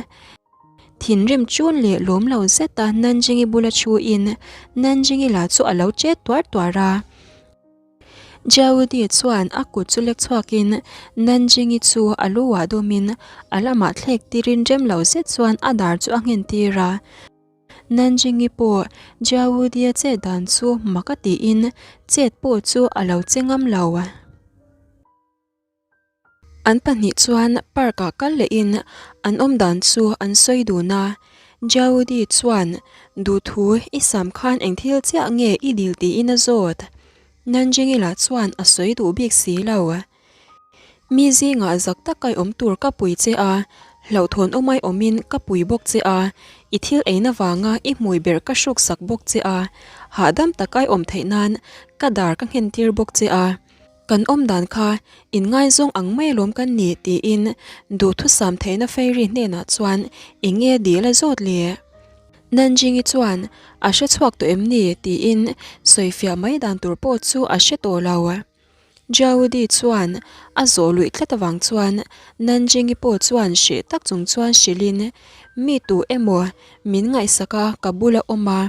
S1: thinrim chun leh lawm lo zeta Nanjingi bula thuin Nanjingi lah chu a lo chet tuar tuar a. Jiaudi chuan a kut chu lek chhuakin Nanjingi chu a lu ah dawmin a lamah thlek tirin rem lo zet chuan a dar chu a nghen tir a. Nanjingi pawh Jiaudi-a chet dan chu mak a tiin chet pawh chu a lo che ngam lo. An pahnih chuan park ah kal lehin an awm dan chu an sawi dun a, Jiaudi chuan duhthu i sam khan eng thil chiah nge i dil tiin a zawt. Nanjingi lah chuan a sawi duh bik si lo. Mi zingah zak tak ai awm tur ka pui che a, hlauhthawn awmai awmin ka pui bawk che a, i thil eina vanga i hmui ber ka hruksak bawk che a, hahdam tak ai awm theih nan ka dar ka nghen tir bawk che a. Kan awm dan kha inngaizawng ang mai alawm kan ni tiin duhthusam theihna Fairy hnenah chuan eng nge dil a zawt le? Nanjingi chuan a hre chhuak tawh em ni tiin sawifiah mai dan tur pawh chu a hre tawh lo. Jiaodi chuan a zawh luih tlat avang chuan Nanjingi pawh chuan hreh tak chung chuan hrilhin mi tu emaw min ngaihsak a ka bula awm a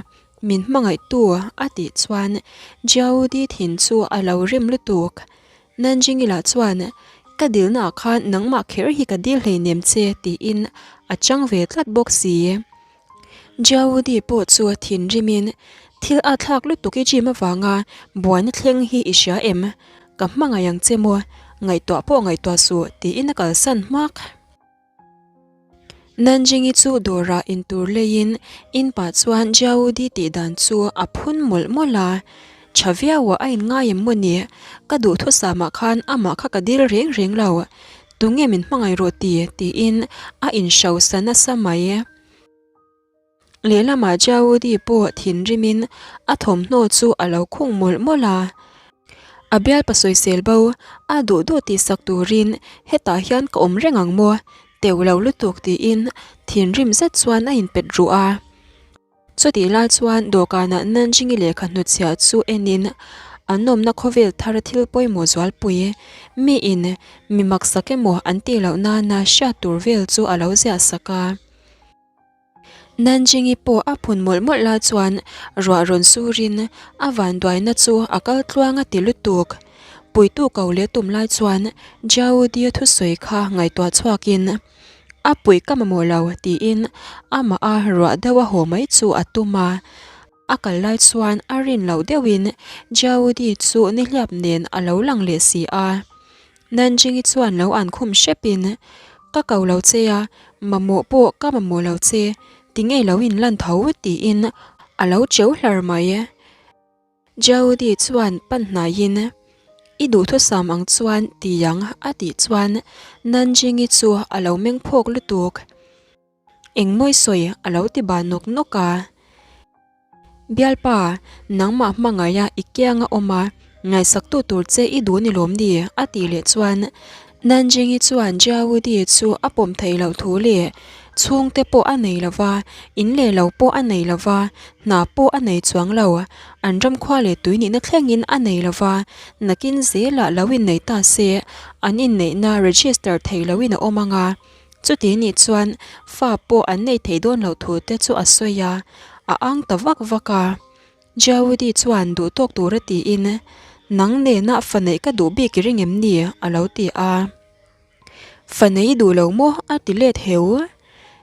S1: Min hmangaihtu a tih chuan Jiaodi thin chu a lo rim lutuk. Nanjingi lah chuan, Ka dilnaah khan nangmah kher hi ka dil hleinem che tiin a chang ve tlat bawk si. Jiaodi pawh chu thinrimin, Thil a thlak lutuk i gym avanga buaina thleng hi i hria em? Ka hmangaih ang che maw? Ngaihtuah pawh ngaihtuah suh tiin a kalsan hmak. Nanjing-i chu dawrah intur leiin in pah chuan Jiaudi tih dan chu a phun mawlh mawlh a. Tha viau a inngai em maw ni? Ka duhthusamah khan amah kha ka dil reng reng lo. Tunge min hmangaih rawh ti? tiin a inhrosa nasa mai. Lehlamah Jaudi pawh thinrimin a thawmhnaw chu a lo khung mawlh mawlh a. A bialpa sawisel bo a duh duh tihsak turin hetah hian ka awm reng ang maw? Teuh lo lutuk tiin thinrim zet chuan a inpet ruh a. Chutih lai chuan dawhkanah Nanjingi lehkha hnutchhiah chu enin an awmna khawvel thara thil pawimawh zualpui miin mi maksak emaw an tih loh nana hriat tur vel chu a lo ziah sak a. Nanjingi pawh a phun mawlh mawlh lai chuan ruah rawn surin a vanduaina chu a kal tluang a ti lutuk. Puitu ko leh tum lai chuan Jiaodia thusawi kha ngaihtuah chhuakin a pui ka mamawh lo tiin amah a ruah deuh a haw mai chu a tum a. A kal lai chuan a rin loh deuhin Jiaodi chu nihliap nen a lo lang leh si a. Nanjingi chuan lo an khum hrepin, Ka ko lo che a, mamawh pawh ka mamawh lo che, tinge lo in lan tho? tiin a lo cheu hlar mai. Jodi chuan pan hnaiin, I duhthusam ang chuan ti ang a tih chuan Nanjingi chu a lo meng phawk lutuk. Engmawi sawi a lo ti bah nawk nawk a. Bialpa, nangmah hmangaih a i kiang a awm a, ngaihsaktu tur che i duh ni lawm ni? a tih leh chuan Nanjingi chuan Jiaudi chu a pawm theih loh thu leh chhungte pawh a nei lo va, in leh lo pawh a nei lo va, hna pawh a nei chuang lo, an ramkhua leh tui nihna thlengin a nei lo va, nakin zelah lo innei ta se an inneihna register theih lohin a awm ang a. Chuti nih chuan fa pawh an nei thei dawn loh thu te chu a sawi a, a ang ta vak vak a. Jaudi chuan duh tawk tura tiin, Nang nena fa neih ka duh bik i ring em ni? a lo ti a. Fa nei i duh lo maw? a ti let heu.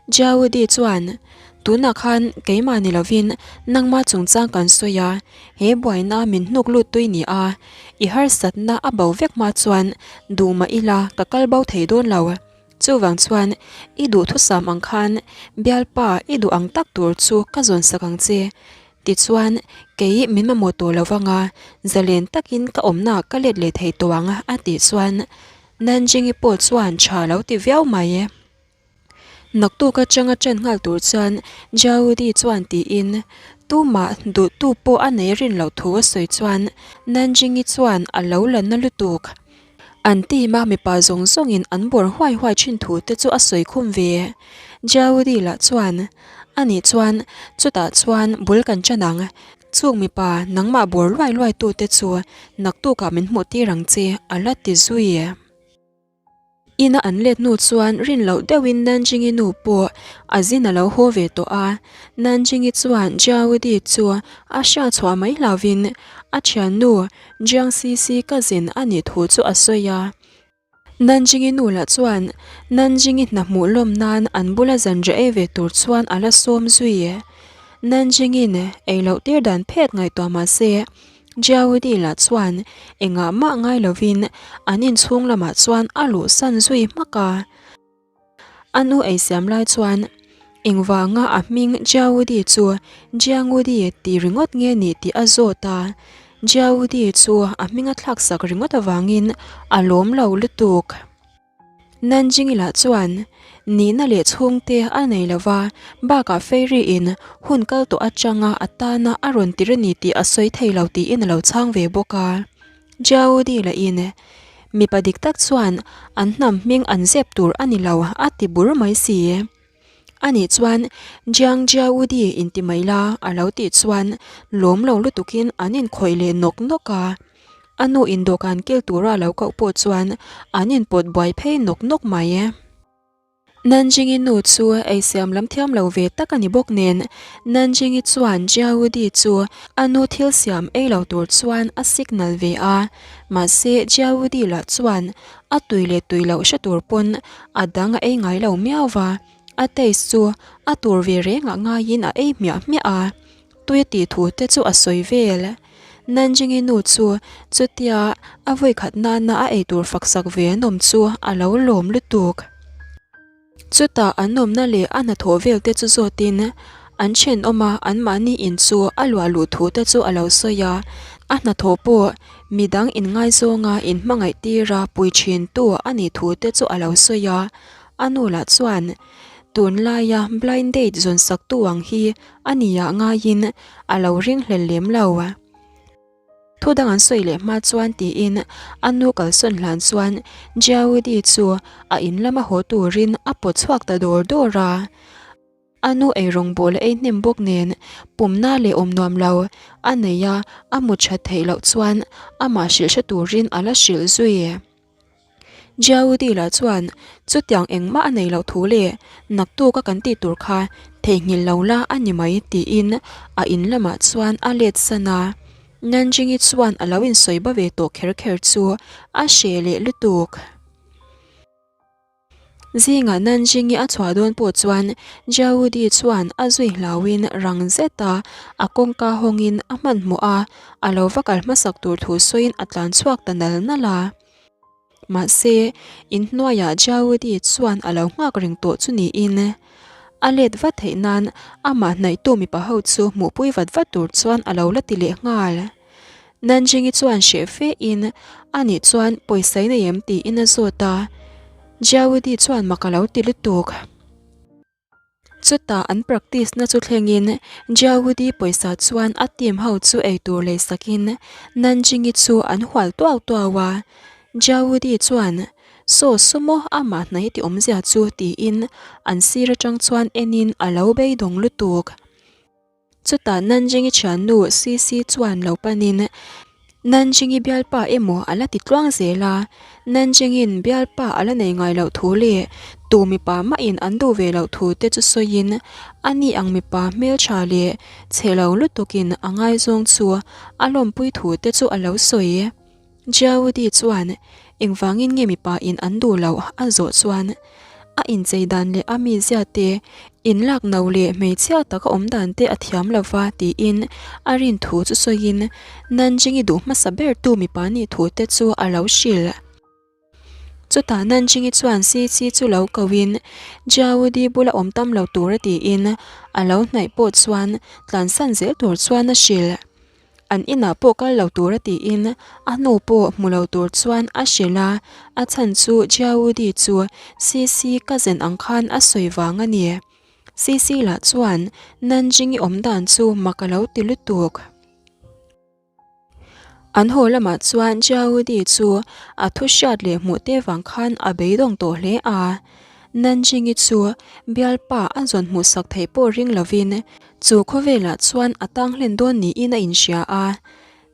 S1: Jaudi chuan, Tunah khan keimah ni lovin nangma chungchang kan sawi a, he buaina min hnuk lut tui ni a, i harsatna a bo vek hma chuan duh mah ila ka kal bo thei dawn lo. Chuvang chuan i duhthusam ang khan bialpa i duh ang tak tur chu ka zawn sak ang che. Tichuan, kei min mamawh tawh lo vanga zalen takin ka awmna ka let leh thei tawh ang a tih chuan Nanjingi pawh chuan tha lo ti viau mai. Naktuk atanga ṭan nghal tur chuan Jaudi chuan tiin tumah duhtu pawh a nei rin loh thu a sawi chuan Nanjingi chuan a lo la na lutuk. An team a mipa zawng zawngin an bawr huai huai thin thu te chu a sawi khum ve. Jaudi lah chuan, Anih chuan chutah chuan bul kan ṭan ang. Chung mipa nangmah bawr luai luai tu te chu naktukah min hmuh tir ang che a la ti zui. Ina an let hnu chuan rin loh deuhin Nanjingi nu pawh a zin a lo haw ve tawh a. Nanjingi chuan Jiaodi chu a hriat chhuah mai hlauvin a thiannu Jiang Sisi cousin a nih thu chu a sawi a. Nanjingi nu lah chuan Nanjingi hna hmuh lawm nan an bula zanriah ei ve tur chuan a la sawm zui. Nanjingin ei loh tir dan phet ngaihtuah mah se Jiaudi lah chuan engah mah ngai lovin an inchhung lamah chuan a luhsan zui hmak a. A nu eisiam lai chuan engvanga a hming Jiaudi chu Jiangudi tih ringawt nge ni tih a zawt a. Jiaudi chu a hming a thlaksak ringawt avangin a lawm lo lutuk. Nanjingi lah chuan nihna leh chhungte a nei lo va, bakah Fairy in hun kal tawh atanga a tana a rawn tir a ni tih a sawi thei lo tiin a lo chhang ve bawk a. Jaudi lah in mipa dik tak chuan an hnam hming an zep tur a ni lo a ti bur mai si. Anih chuan Jiang Jiaudi inti mai la a lo tih chuan lawm lo lutukin an inkhawih leh nawk nawk a. A nu in dawhkan kil tura a lo koh pawh chuan an inpawt buai phei nawk nawk mai. Nanjingi nu chu eisiam lam thiam lo ve tak a ni bawk nen Nanjingi chuan Jiaudi chu a nu thil siam ei lo tur chuan a signal ve a. Mahse Jiaudi lah chuan A tui leh tui loh hre tur pawn a dang a ei ngai lo miau va, a taste chu a tur ve rengah ngaiin a ei hmiah hmiah a, tui a tih thu te chu a sawi vel. Nanjingi nu chu chutia a vawikhat nana a eitur faksak ve an awm chu a lo lawm lutuk. Chutah an awmna leh a hnathawh vel te chu zawtin an thenawm a, anmahni in chu a luah luh thu te chu a lo sawi a. A hnathawh pawh midang inngaizawng a inhmangaih tir a pui thin tu a nih thu te chu a lo sawi a. A nu lah chuan tunlaia blind date zawn sak tu ang hi a nia ngaiin a lo ringhlel lem lo. Thu dang an sawi leh hma chuan tiin a nu kalsawn hlan chuan Jiaudi chu a in lama haw turin a pawt chhuak ta dawr dawr a. A nu eirawng bawl a ei hnem bawk nen pumna leh awm nuam lo a nei a, a mu that theih loh chuan amah hrilh hre turin a la hrilh zui. Jiaudi lah chuan chutiang engmah a nei loh thu leh naktuk a kan tih tur kha theihnghilh lo la a ni mai tiin a in lamah chuan a let san a. Nanjingi chuan a lo insawi ba ve tawh kher kher chu a hreh leh lutuk. Zingah Nanjingi a chhuah dawn pawh chuan Jiaudi chuan a zui hlauhin rang zeta a kawngka hawngin a hmanhmawh a, a lo va kal hmasak tur thu sawiin a tlan chhuak ta nal nal a. Mahse, inhnuaiah Jiaudi chuan a lo nghak reng tawh chu niin, a let vat theih nan amah hnaihtu mipa ho chu hmuhpui vat vat tur chuan a lo la ti leh nghal. Nanjingi chuan hreh fe in, Anih chuan pawisa i nei em? tiin a zawt a. Jiaudi chuan mak a lo ti lutuk. Chutah an practice na chu thlengin Jiaudi pawisa chuan a team ho chu eitur lei sakin Nanjingi chu an hual tuau tuau a. Jiaudi chuan, Saw sumo amah hnai ti awmzia chu tiin an sir atang chuan enin a lo beidawng lutuk. Chutah Nanjingi thiannu Sisi chuan lo panin Nanjingi bialpa emaw a la ti tluang zel a, Nanjingin bialpa a la nei ngai loh thu leh tu mipa mahin an duh ve loh thu te chu sawiin a ni ang mipa hmeltha leh chhe lo lutukin a ngaizawng chu a lawmpui thu te chu a lo sawi. Jiaudi chuan engvangin nge mipa in an duh loh a zawh chuan a inchei dan leh a mizia te, inlak no leh hmeichhia taka awm dan te a thiam lo va tiin a rin thu chu sawiin Nanjing-i duh hmasa ber tu mipa nih thu te chu a lo hrilh. Chutah Nanjing-i chuan Sichi chu lo koin Jiaudi bula awm tam lo tur a tiin a lo hnaih pawh chuan tlansan zel tur chuan a hrilh. An inah pawh kal lo tur a tiin a hnu pawh hmu lo tur chuan a hrilh a, a chhan chu Jiaudi chu Sisi cousin ang khan a sawi vang a ni. Sisi lah chuan Nanjing-i awm dan chu mak a lo ti lutuk. An haw lamah chuan Jiaudi chu a thu hriat leh hmuh te vang khan a beidawng tawh hle a. Nanjing-i chu bialpa a zawn hmuhsak theih pawh ring lovin Chu khawvelah chuan a tang hlen dawn niin a inhria a,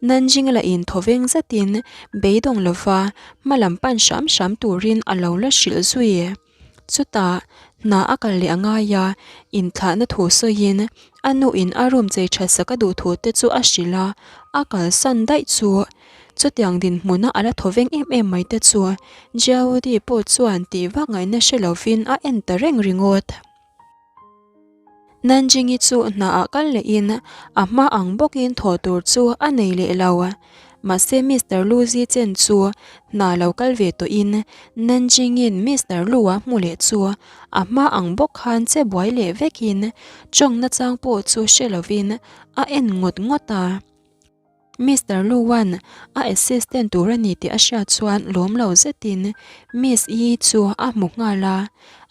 S1: Nanjing lahin thawveng zetin beidawng lova hma lam pan hram hram turin a lo la hrilh zui. Chutah, hna a kal leh a ngai a, inthlahna thu sawiin a nuin a room chei that sak a duh thu te chu a hrilh a, a kalsan daih chu. Chutiang dinhmuna a la thawveng em em mai te chu Jiaudi pawh chuan tih vak ngaihna hre lovin a en ta reng ringawt. Nanjing-i chu hnaah kal lehin a hma ang bawkin thawh tur chu a nei leh lo. Mahse Mister Lu Zi Chen chu hna lo kal ve tawhin Nanjing-in Mister Lu-a hmu leh chu a hma ang bawk khan che buai leh vekin tawng nachang pawh chu hre lovin a en ngawt ngawt a. Mister Lu-a'n a assistant tur a ni tih a hriat chuan lawm lo zetin Miss Yi chu a hmu nghal a,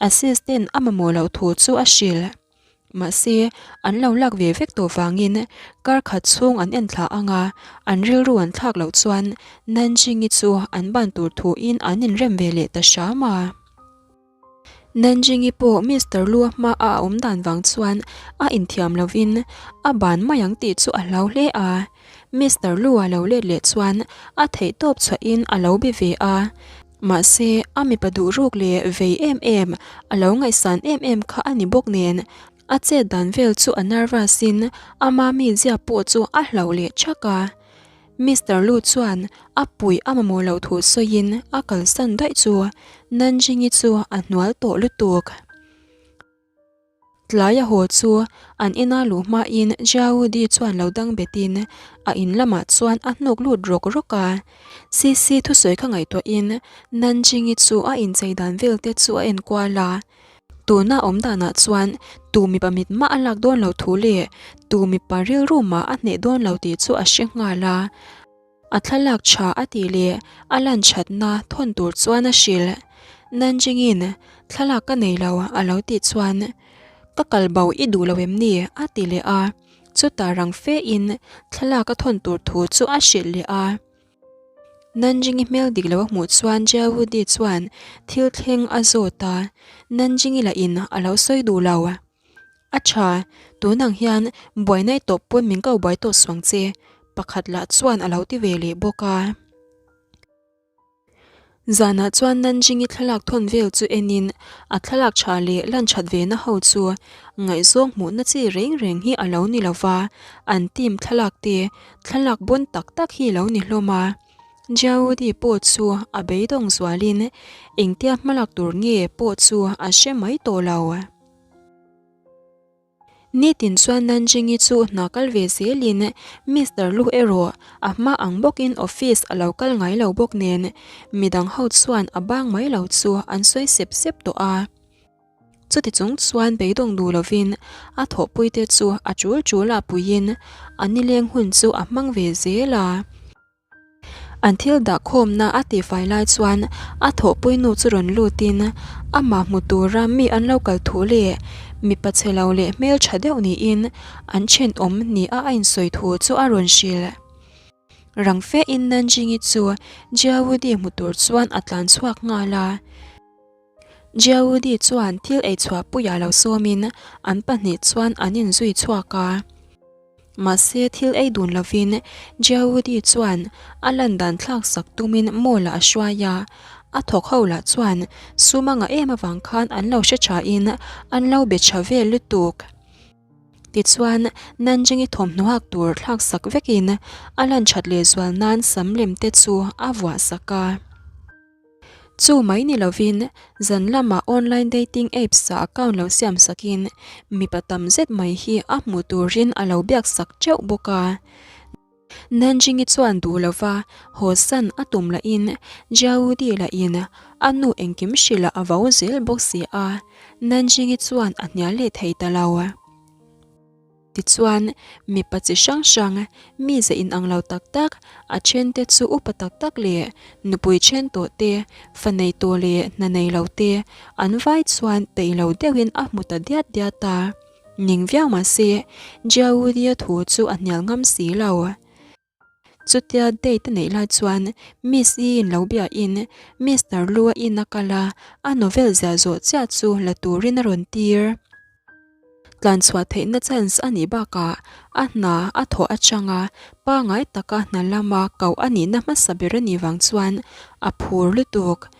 S1: assistant a mamawh loh thu chu a hrilh. Mahse, an lo lak ve vek tawh vangin kar khat chhung an en thla ang a, an rilru an thlak loh chuan Nanjing-i chu an ban tur thuin an inrem ve leh ta hram a. Nanjing-i pawh Mister Lu-a hma a a awm dan vang chuan a inthiam lovin a ban mai ang tih chu a hlau hle a. Mister Lu-a lo let leh chuan a theihtawp chhuahin a lo be ve a. Mahse, a mipa duh ruk leh vei em em, a lo ngaihsan em em kha a ni bawk nen, a chet dan vel chu a nervous-in ama mizia pawh chu a hlauh leh thak a. Mister Lu chuan a puih a mamawh loh thu sawiin a kalsan daih chu Nanjing-i chu a hnual tawh lutuk. Tlai a haw chu an ina luh hmain Jiao Di chuan lo dang betin a in lamah chuan a hnuk lut rawk rawk a. Sisi thusawi kha ngaihtuahin Nanjing-i chu a inchei dan vel te chu a enkual a. Tuna awm danah chuan tu mipa mit mah a lak dawn lo thu leh tu mipa rilru mah a hneh dawn lo tih chu a hre nghal a. A thlalak tha a tih leh a lan thatna thawn tur chuan a hrilh. Nanjingin, Thlalak ka nei lo a lo tih chuan, Ka kal bo i duh lo em ni? a ti leh a. Chutah rang fe in thlalak a thawn tur thu chu a hrilh leh a. Nanjingi hmel dik lo a hmuh chuan Jiawudi chuan thil thleng a zawt a, Nanjingi lah in a lo sawi duh lo. A tha, tun ang hian buaina i tawp pawn min ko buai tawh suang che, pakhat lah chuan a lo ti ve leh bawk a. Zanah chuan Nanjingi thlalak thawn vel chu enin a thlalak tha leh lan that ve na ho chu ngaihzawng hmuhna chi reng reng hi a lo ni lo va, an team thlalak te thlalak bawn tak tak hi lo ni hlawm a. Jiaudi pawh chu a beidawng zualin engtia hmalak tur nge pawh chu a hre mai tawh lo. Nitin chuan Nanjingi chu hna kal ve zelin Mister Lu erawh a hma ang bawkin office a lo kal ngai lo bawk nen midang ho chuan a bang mai lo chu an sawi sep sep tawh a. Chuti chung chuan beidawng duh lovin a thawhpuite chu a tul tul a puiin a nileng hun chu a hmang ve zel a. An thil dah khawmna a tihfai lai chuan a thawhpui nu chu rawn lutin amah hmu tura mi an lo kal thu leh mipa chhe lo leh hmel tha deuh niin an thenawm ni a a insawi thu chu a rawn hrilh. Rang fe in Nanjingi chu Jiawudi hmu tur chuan a tlan chhuak nghal a. Jiawudi chuan thil ei chhuah puiah lo sawmin an pahnih chuan an inzui chhuak a. Mahse thil ei dun lovin Jiawudi chuan a lan dan thlak sak tumin mall ah a hruai a, a thawk ho lah chuan sum a ngah em avang khan an lo hre thain an lo be tha vel lutuk. Tichuan Nanjing-i thawmhnaw hak tur thlak sak vekin a lan that lehzual nan sam lem te chu a vuah sak a. Chu mai ni lovin, zan lamah online dating apps ah account lo siam sakin mipa tam zet mai hi a hmuh turin a lo biak sak teuh bawk a. Nanjingi chuan duh lova haw san a tum lahin Jiaudi lahin a nu engkim hrilh a vo zel bawk si a, Nanjingi chuan a hnial leh thei ta lo. Tichuan, mipa chi hrang hrang, mize inang lo tak tak, a thente chu upa tak tak leh nupui then tawh te, fa nei tawh leh hna nei lo te, an vai chuan peih lo deuhin a hmu ta diat diat a. Ning viau mah se, Jiaudi-a thu chu a hnial ngam si lo. Chutia date a neih lai chuan Miss Yi in lo biahin Mister Lu a in a kal a, a novel ziah zawh chiah chu la turin a rawn tir. Tlanchhuah theihna chance a nih bakah a hna a thawh atanga pangai taka hna lama koh a nihna hmasa ber a nih vang chuan a phur lutuk.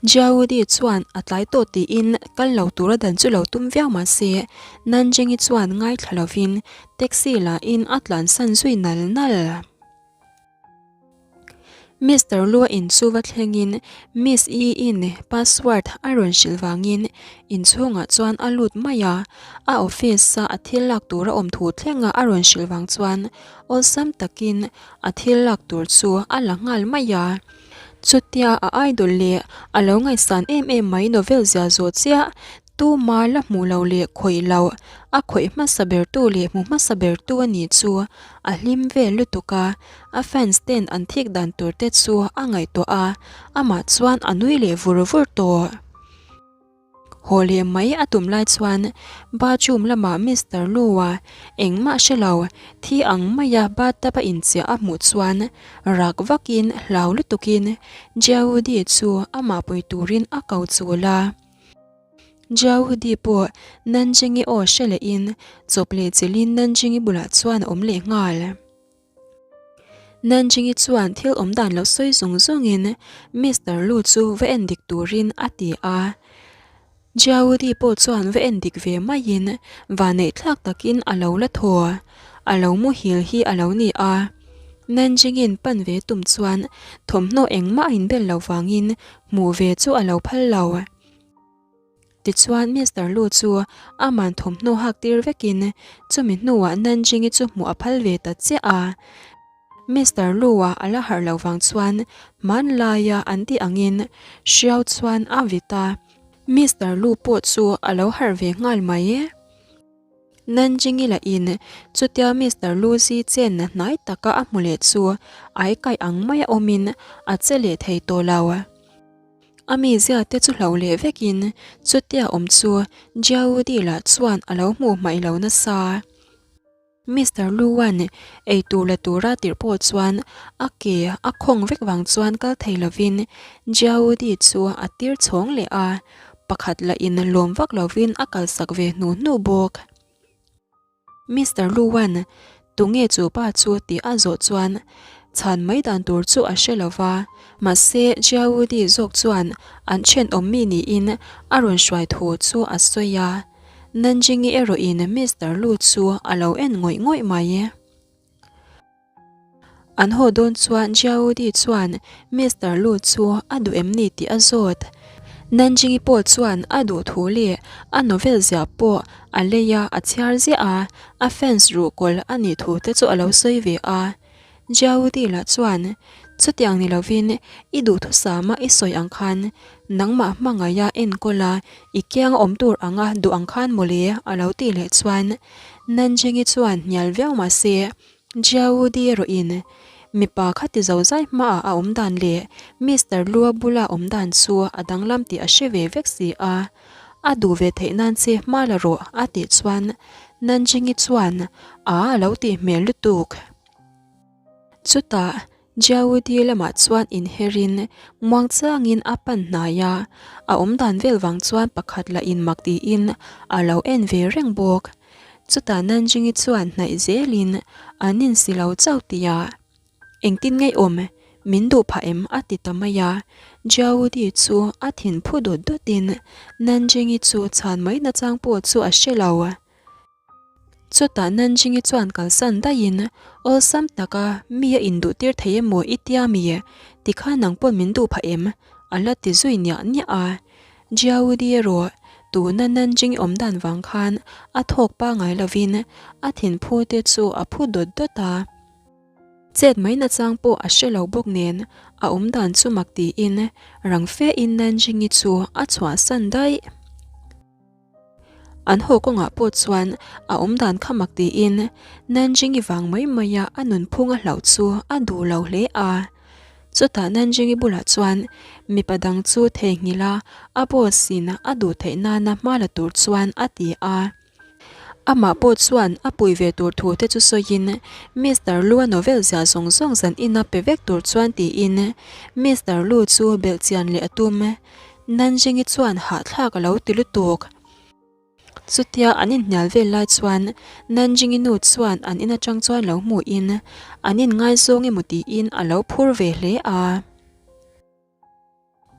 S1: Jiaudi chuan a tlai tawh tiin kal lo tura dan chu lo tum viau mah se, Nanjingi chuan ngaithla lovin taxi la in a tlansan zui nal nal. Mister Lua in chu va thlengin Miss Yi in password a rawn hrilh vangin inchhungah chuan a lut mai a, a office a a thil lak tur a awm thu thlenga a rawn hrilh vang chuan awlsam takin a thil lak tur chu a la nghal mai a. Chutia a idol leh a lo ngaihsan em em mai novel zia zawh chiah tuma la hmuh loh leh khawih loh a khawih hmasa bertu leh hmu hmasa bertu a nih chu a hlim vel lutuk a, a fans ten an thik dan tur te chu a ngaihtuah a, amah chuan a nui leh vur vur tawh. Haw leh mai a tum lai chuan bathroom lamah Mister Lu-a engmah hre lo, thi ang maia bathtub a inchiah a hmuh chuan rak vakin hlau lutukin Jiaudi chu amah pui turin a ko chul a. Jiaudi pawh Nanjingi aw hre lehin chawp leh chilhin Nanjingi bulah chuan a awm leh nghal. Nanjingi chuan thil awm dan lo sawi zawng zawngin Mister Lu chu va en dik turin a ti a. Jiaudi pawh chuan va en dik ve maiin vanneih thlak takin a lo la thaw. A lo muhil hi a lo ni a. Nanjingin pan ve tum chuan thawmhnaw engmah a inbel lo vangin hmuh ve chu a lo phal lo. Tichuan Mister Lu chu aman thawmhnaw hak tir vekin chumi hnuah Nanjingi chu hmuh a phal ve ta chiah a. Mister Lu-a a la harh loh vang chuan hmanlaia an tih angin hriau chuan a vit a. Mister Lu pawh chu a lo harh ve nghal mai. Nanjingi lahin chutia Mister Lu zi chenna hnai taka a hmu leh chu ai kaih ang maia awmin a che leh thei tawh lo. A mizia te chu hlo leh vekin chutia awm chu Jiaudi lah chuan a lo hmuh hmaih lo nasa. Mister Lu-a'n eitur la tura tirh pawh chuan a ke a khawng vek vang chuan kal thei lovin Jiaudi chu a tir chhawng leh a, pakhat lahin lawm vak lovin a kalsak ve hnu hnu bawk. Mister Lu-a'n tunge chu pa chu tih a zawh chuan chhan mai dan tur chu a hre lova, mahse Jiaudi zawk chuan an thenawm mi niin a rawn hruai thu chu a sawi a. Nanjingi erawhin Mister Lu chu a lo en ngawih ngawih mai. An haw dawn chuan Jiaodi chuan Mister Lu chu a duh em ni tih a zawt. Nanjingi pawh chuan a duh thu leh a novel ziah pawh a lei a, a chhiar ziah a, a fans ruhkawl a nih thu te chu a lo sawi ve a. Jiaudi lah chuan, Chutiang ni lovin, i duhthusama i sawi ang khan nangmah hmangaih a enkawl a, i kiang awm tur anga duh ang khan mawle a lo tih leh chuan Nanjingi chuan hnial viau mah se, Jiaudi erawhin mipa kha ti zo zai hmaah a awm dan leh Mister Lua bula awm dan chu a danglam tih a hre ve vek si a, a duh ve theih nan che hma la rawh a tih chuan Nanjingi chuan a a lo tih hmel lutuk. Chutah Jiaudi lamah chuan inherin muangchangin a pan hnai a, a awmdan vel vang chuan pakhat lah in mak tiin a lo en ve reng bawk. Chutah Nanjingi chuan hnaih zelin an insi lo chauh tih a, Engtin ngei awm, min duh phah em? a ti ta mai a. Jiaudi chu a thin phu dawt dawtin Nanjingi chu chhan mai nachang pawh chu a hre lo. Chutah Nanjingi chuan kalsan daihin, Awlsam taka mi a induhtir thei emaw i tia mi? Tikhan nang pawn min duh phah em? A la ti zui niah niah a. Jiaudi erawh tuna Nanjingi awm dan vang khan a thawk pangai lovin a thinphu te chu a phu dawt dawt a. Chet mai nachang pawh a hre lo bawk nen a awm dan chu mak tiin rang fe in Nanjingi chu a chhuahsan daih. An haw kawngah pawh chuan a awm dan kha mak tiin Nanjingi vang mai maia a nunphung a hlauh chu a duh lo hle a. Chutah Nanjingi bulah chuan mipa dang chu theihnghilh a, a boss in a duh theih nana hma la tur chuan a ti a. Amah pawh chuan a pui ve tur thu te chu sawiin Mister Lu-a novel ziah zawng zawng zan ina pe vek tur chuan tiin Mister Lu chu belhchian leh a tum. Nanjingi chuan hahthlak a lo ti lutuk. Chutia an inhnial vel lai chuan Nanjingi nu chuan an in atang chuan lo hmuhin an inngaizawng emaw tiin a lo phur ve hle a.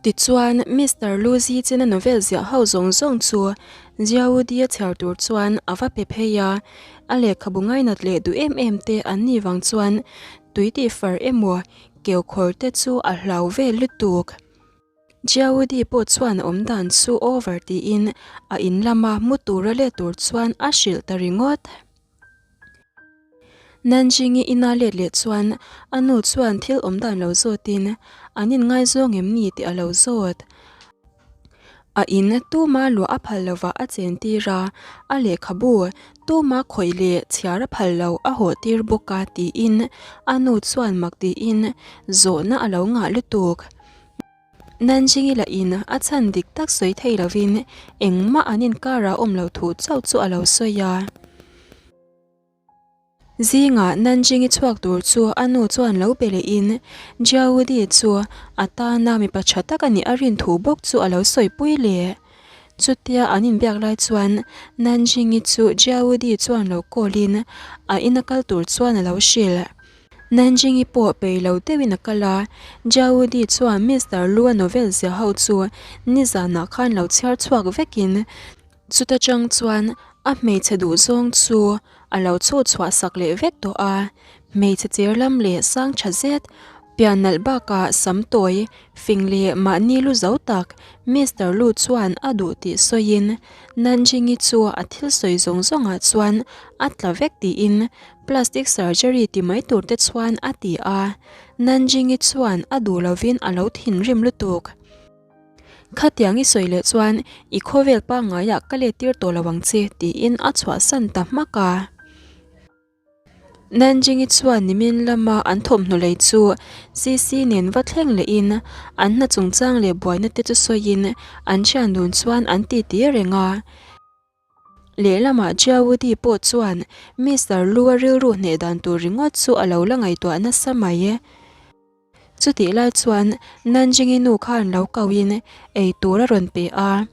S1: Tichuan Mister Lu Zichena novel ziah ho zawng zawng chu Jiaudi-a chhiar tur chuan a va pe phei a, a lehkhabu ngainat leh duh em em te an nih vang chuan tui tih far emaw keukhawr te chu a hlau vel lutuk. Jiaudi pawh chuan a awm dan chu over tiin a in lama mu tura let tur chuan a hrilh ta ringawt. Nanjingi ina let leh chuan a nu chuan thil awm dan lo zawtin an inngaizawng em ni tih a lo zawt. A in tuma luah a phal lova a chen tir a, a lehkhabu tuma khawih leh chhiar a phal lo a hawh tir bawk a tiin a nu chuan mak tiin zawhna a lo ngah lutuk. Nanjingi lahin a chhan dik tak sawi thei lovin engmah an inkarah awm lo thu chauh chu a lo sawi a. Zingah Nanjingi chhuak tur chu a nu chuan lo be lehin Jiaudi chu a tana mipa tha tak a nih a rin thu bawk chu a lo sawipui leh. Chutia an inbiak lai chuan Nanjingi chu Jiaudi chuan lo call in a ina kal tur chuan a lo hrilh. Nanjingi pawh pei lo deuhin a kal a, Jiaudi chuan Mister Lu-a novel ziah ho chu nizanah khan lo chhiar chhuak vekin Chuta chang chuan a hmeichhe duhzawng chu a lo chhuh chhuah sak leh vek tawh a, hmeichhe cher lam leh sang tha zet, pian nalh bakah sam tawi, fing leh mahni lu zo tak Mister Lu chuan a duh tih sawiin Nanjingi chu a thil sawi zawng zawngah chuan a tla vek tiin plastic surgery ti mai tur te chuan a ti a, Nanjingi chuan a duh lovin a lo thinrim lutuk. Khatiang i sawi leh chuan i khawvel pangngaiah ka let tir tawh lo ang che tiin a chhuahsan ta hmak a. Nanjing-i chuan nimin lama an thawmhnaw lei chu CC nen va thleng lehin an hna chungchang leh buaina te chu sawiin an thian dun chuan an titi reng a. Lehlamah Jiawoodi pawh chuan Mister Lu-a rilru hneh dan tur ringawt chu a lo la ngaihtuah nasa mai. Chutih lai chuan Nanjing-i nu khan lo kauhin ei tur a rawn pe a,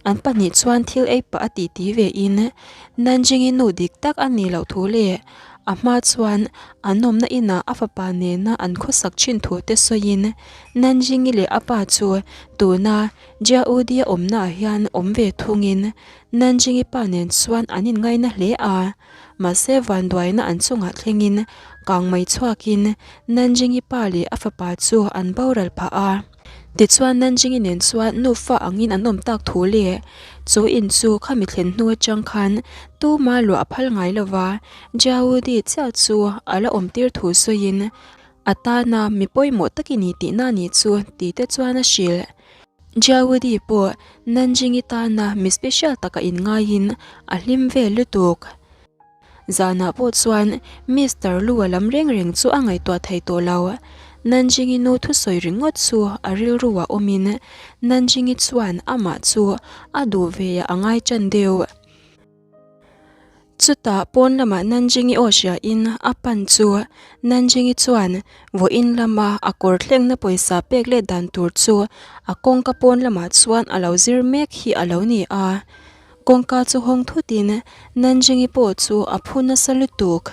S1: an pahnih chuan thil ei pah a titi ve in Nanjing-i nu dik tak a nih loh thu leh a hma chuan an awmna inah a fapa nena an khawsak thin thu te sawiin Nanjing-i leh a pa chu tuna Jiaudi-a awmnaah hian awm ve thungin Nanjing-i pa nen chuan an inngaina hle a. Mahse vanduaina an chungah thlengin kang mai chhuakin Nanjing-i pa leh a fapa chu an boral phah a. Tichuan Nanjing-i nen chuan nufa angin an awm tak thu leh chu in chu khami thlen hnu atang khan tuma luah a phal ngai lova Jiaudi chiah chu a la awm tir thu sawiin a tana mi pawimawh tak i ni tihna ni chu ti te chuan a hrilh. Jiaudi pawh Nanjing-i tana mi special taka inngaiin a hlim vel lutuk. Zanah pawh chuan Mister Lu-a lam reng reng chu a ngaihtuah thei tawh lo. Nanjing-i nu thusawi ringawt chu a rilru-ah awmin Nanjing-i chuan amah chu a duh ve a ngai tan deuh. Chutah pawn lamah Nanjing-i aw hriain a pan chu Nanjing-i chuan vawiin lama a kawr thlengna pawisa pek let dan tur chu a kawngka pawn lamah chuan a lo zir mek hi a lo ni a. Kawngka chu hawng thutin Nanjing-i pawh chu a phu nasa lutuk.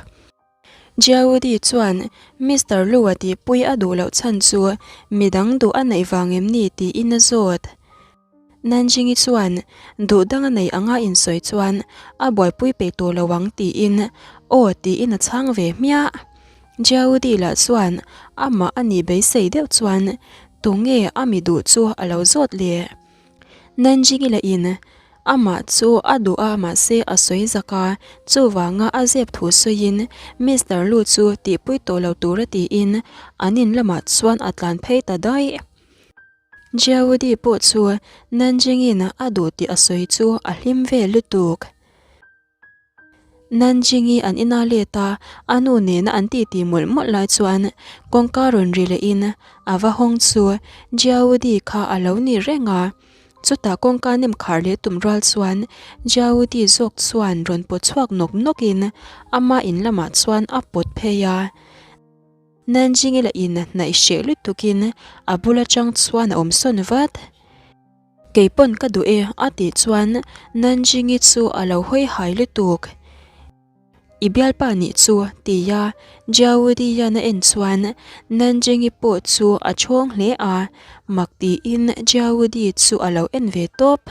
S1: Jiaudi chuan Mister Lu-a tihpui a duh loh chhan chu midang duh a neih vang em ni tiin a zawt. Nanjing-i chuan duh dang a nei anga insawi chuan a buaipui peih tawh lo ang tiin aw tiin a chhang ve hmiah. Jiaudi lah chuan amah a nih beisei deuh chuan tunge a mi duh chu a lo zawt le. Nanjing-i lah in Amah chu a duh a mahse a sawi zak a, chuvanga a zep thu sawiin Mister Lu chu tihpui tawh lo tura tiin an in lamah chuan a tlan phei ta daih. Jiaudi pawh chu Nanjing-in a duh tih a sawi chu a hlim ve lutuk. Nanjing-i an ina let a, a nu nena an titi mawlh mawlh lai chuan kawngka rawn ri lehin a va hawng chu Jiaudi kha a lo ni reng a. Chutah kawngka nem khar leh tum rual chuan Jiaudi zawk chuan rawn pawt chhuak nawk nawkin ama in lamah chuan a pawt phei a. Nanjing-i lah in hnaih hreh lutukin a bul atang chuan a awm sawn vat. Kei pawn ka duh e a tih chuan Nanjing-i chu a lo hawi hai lutuk. I bialpa nih chu tia Jiaudi-ian a en chuan Nanjing-i pawh chu a chhawng hle a, mak tiin Jiaudi chu a lo en ve tawp.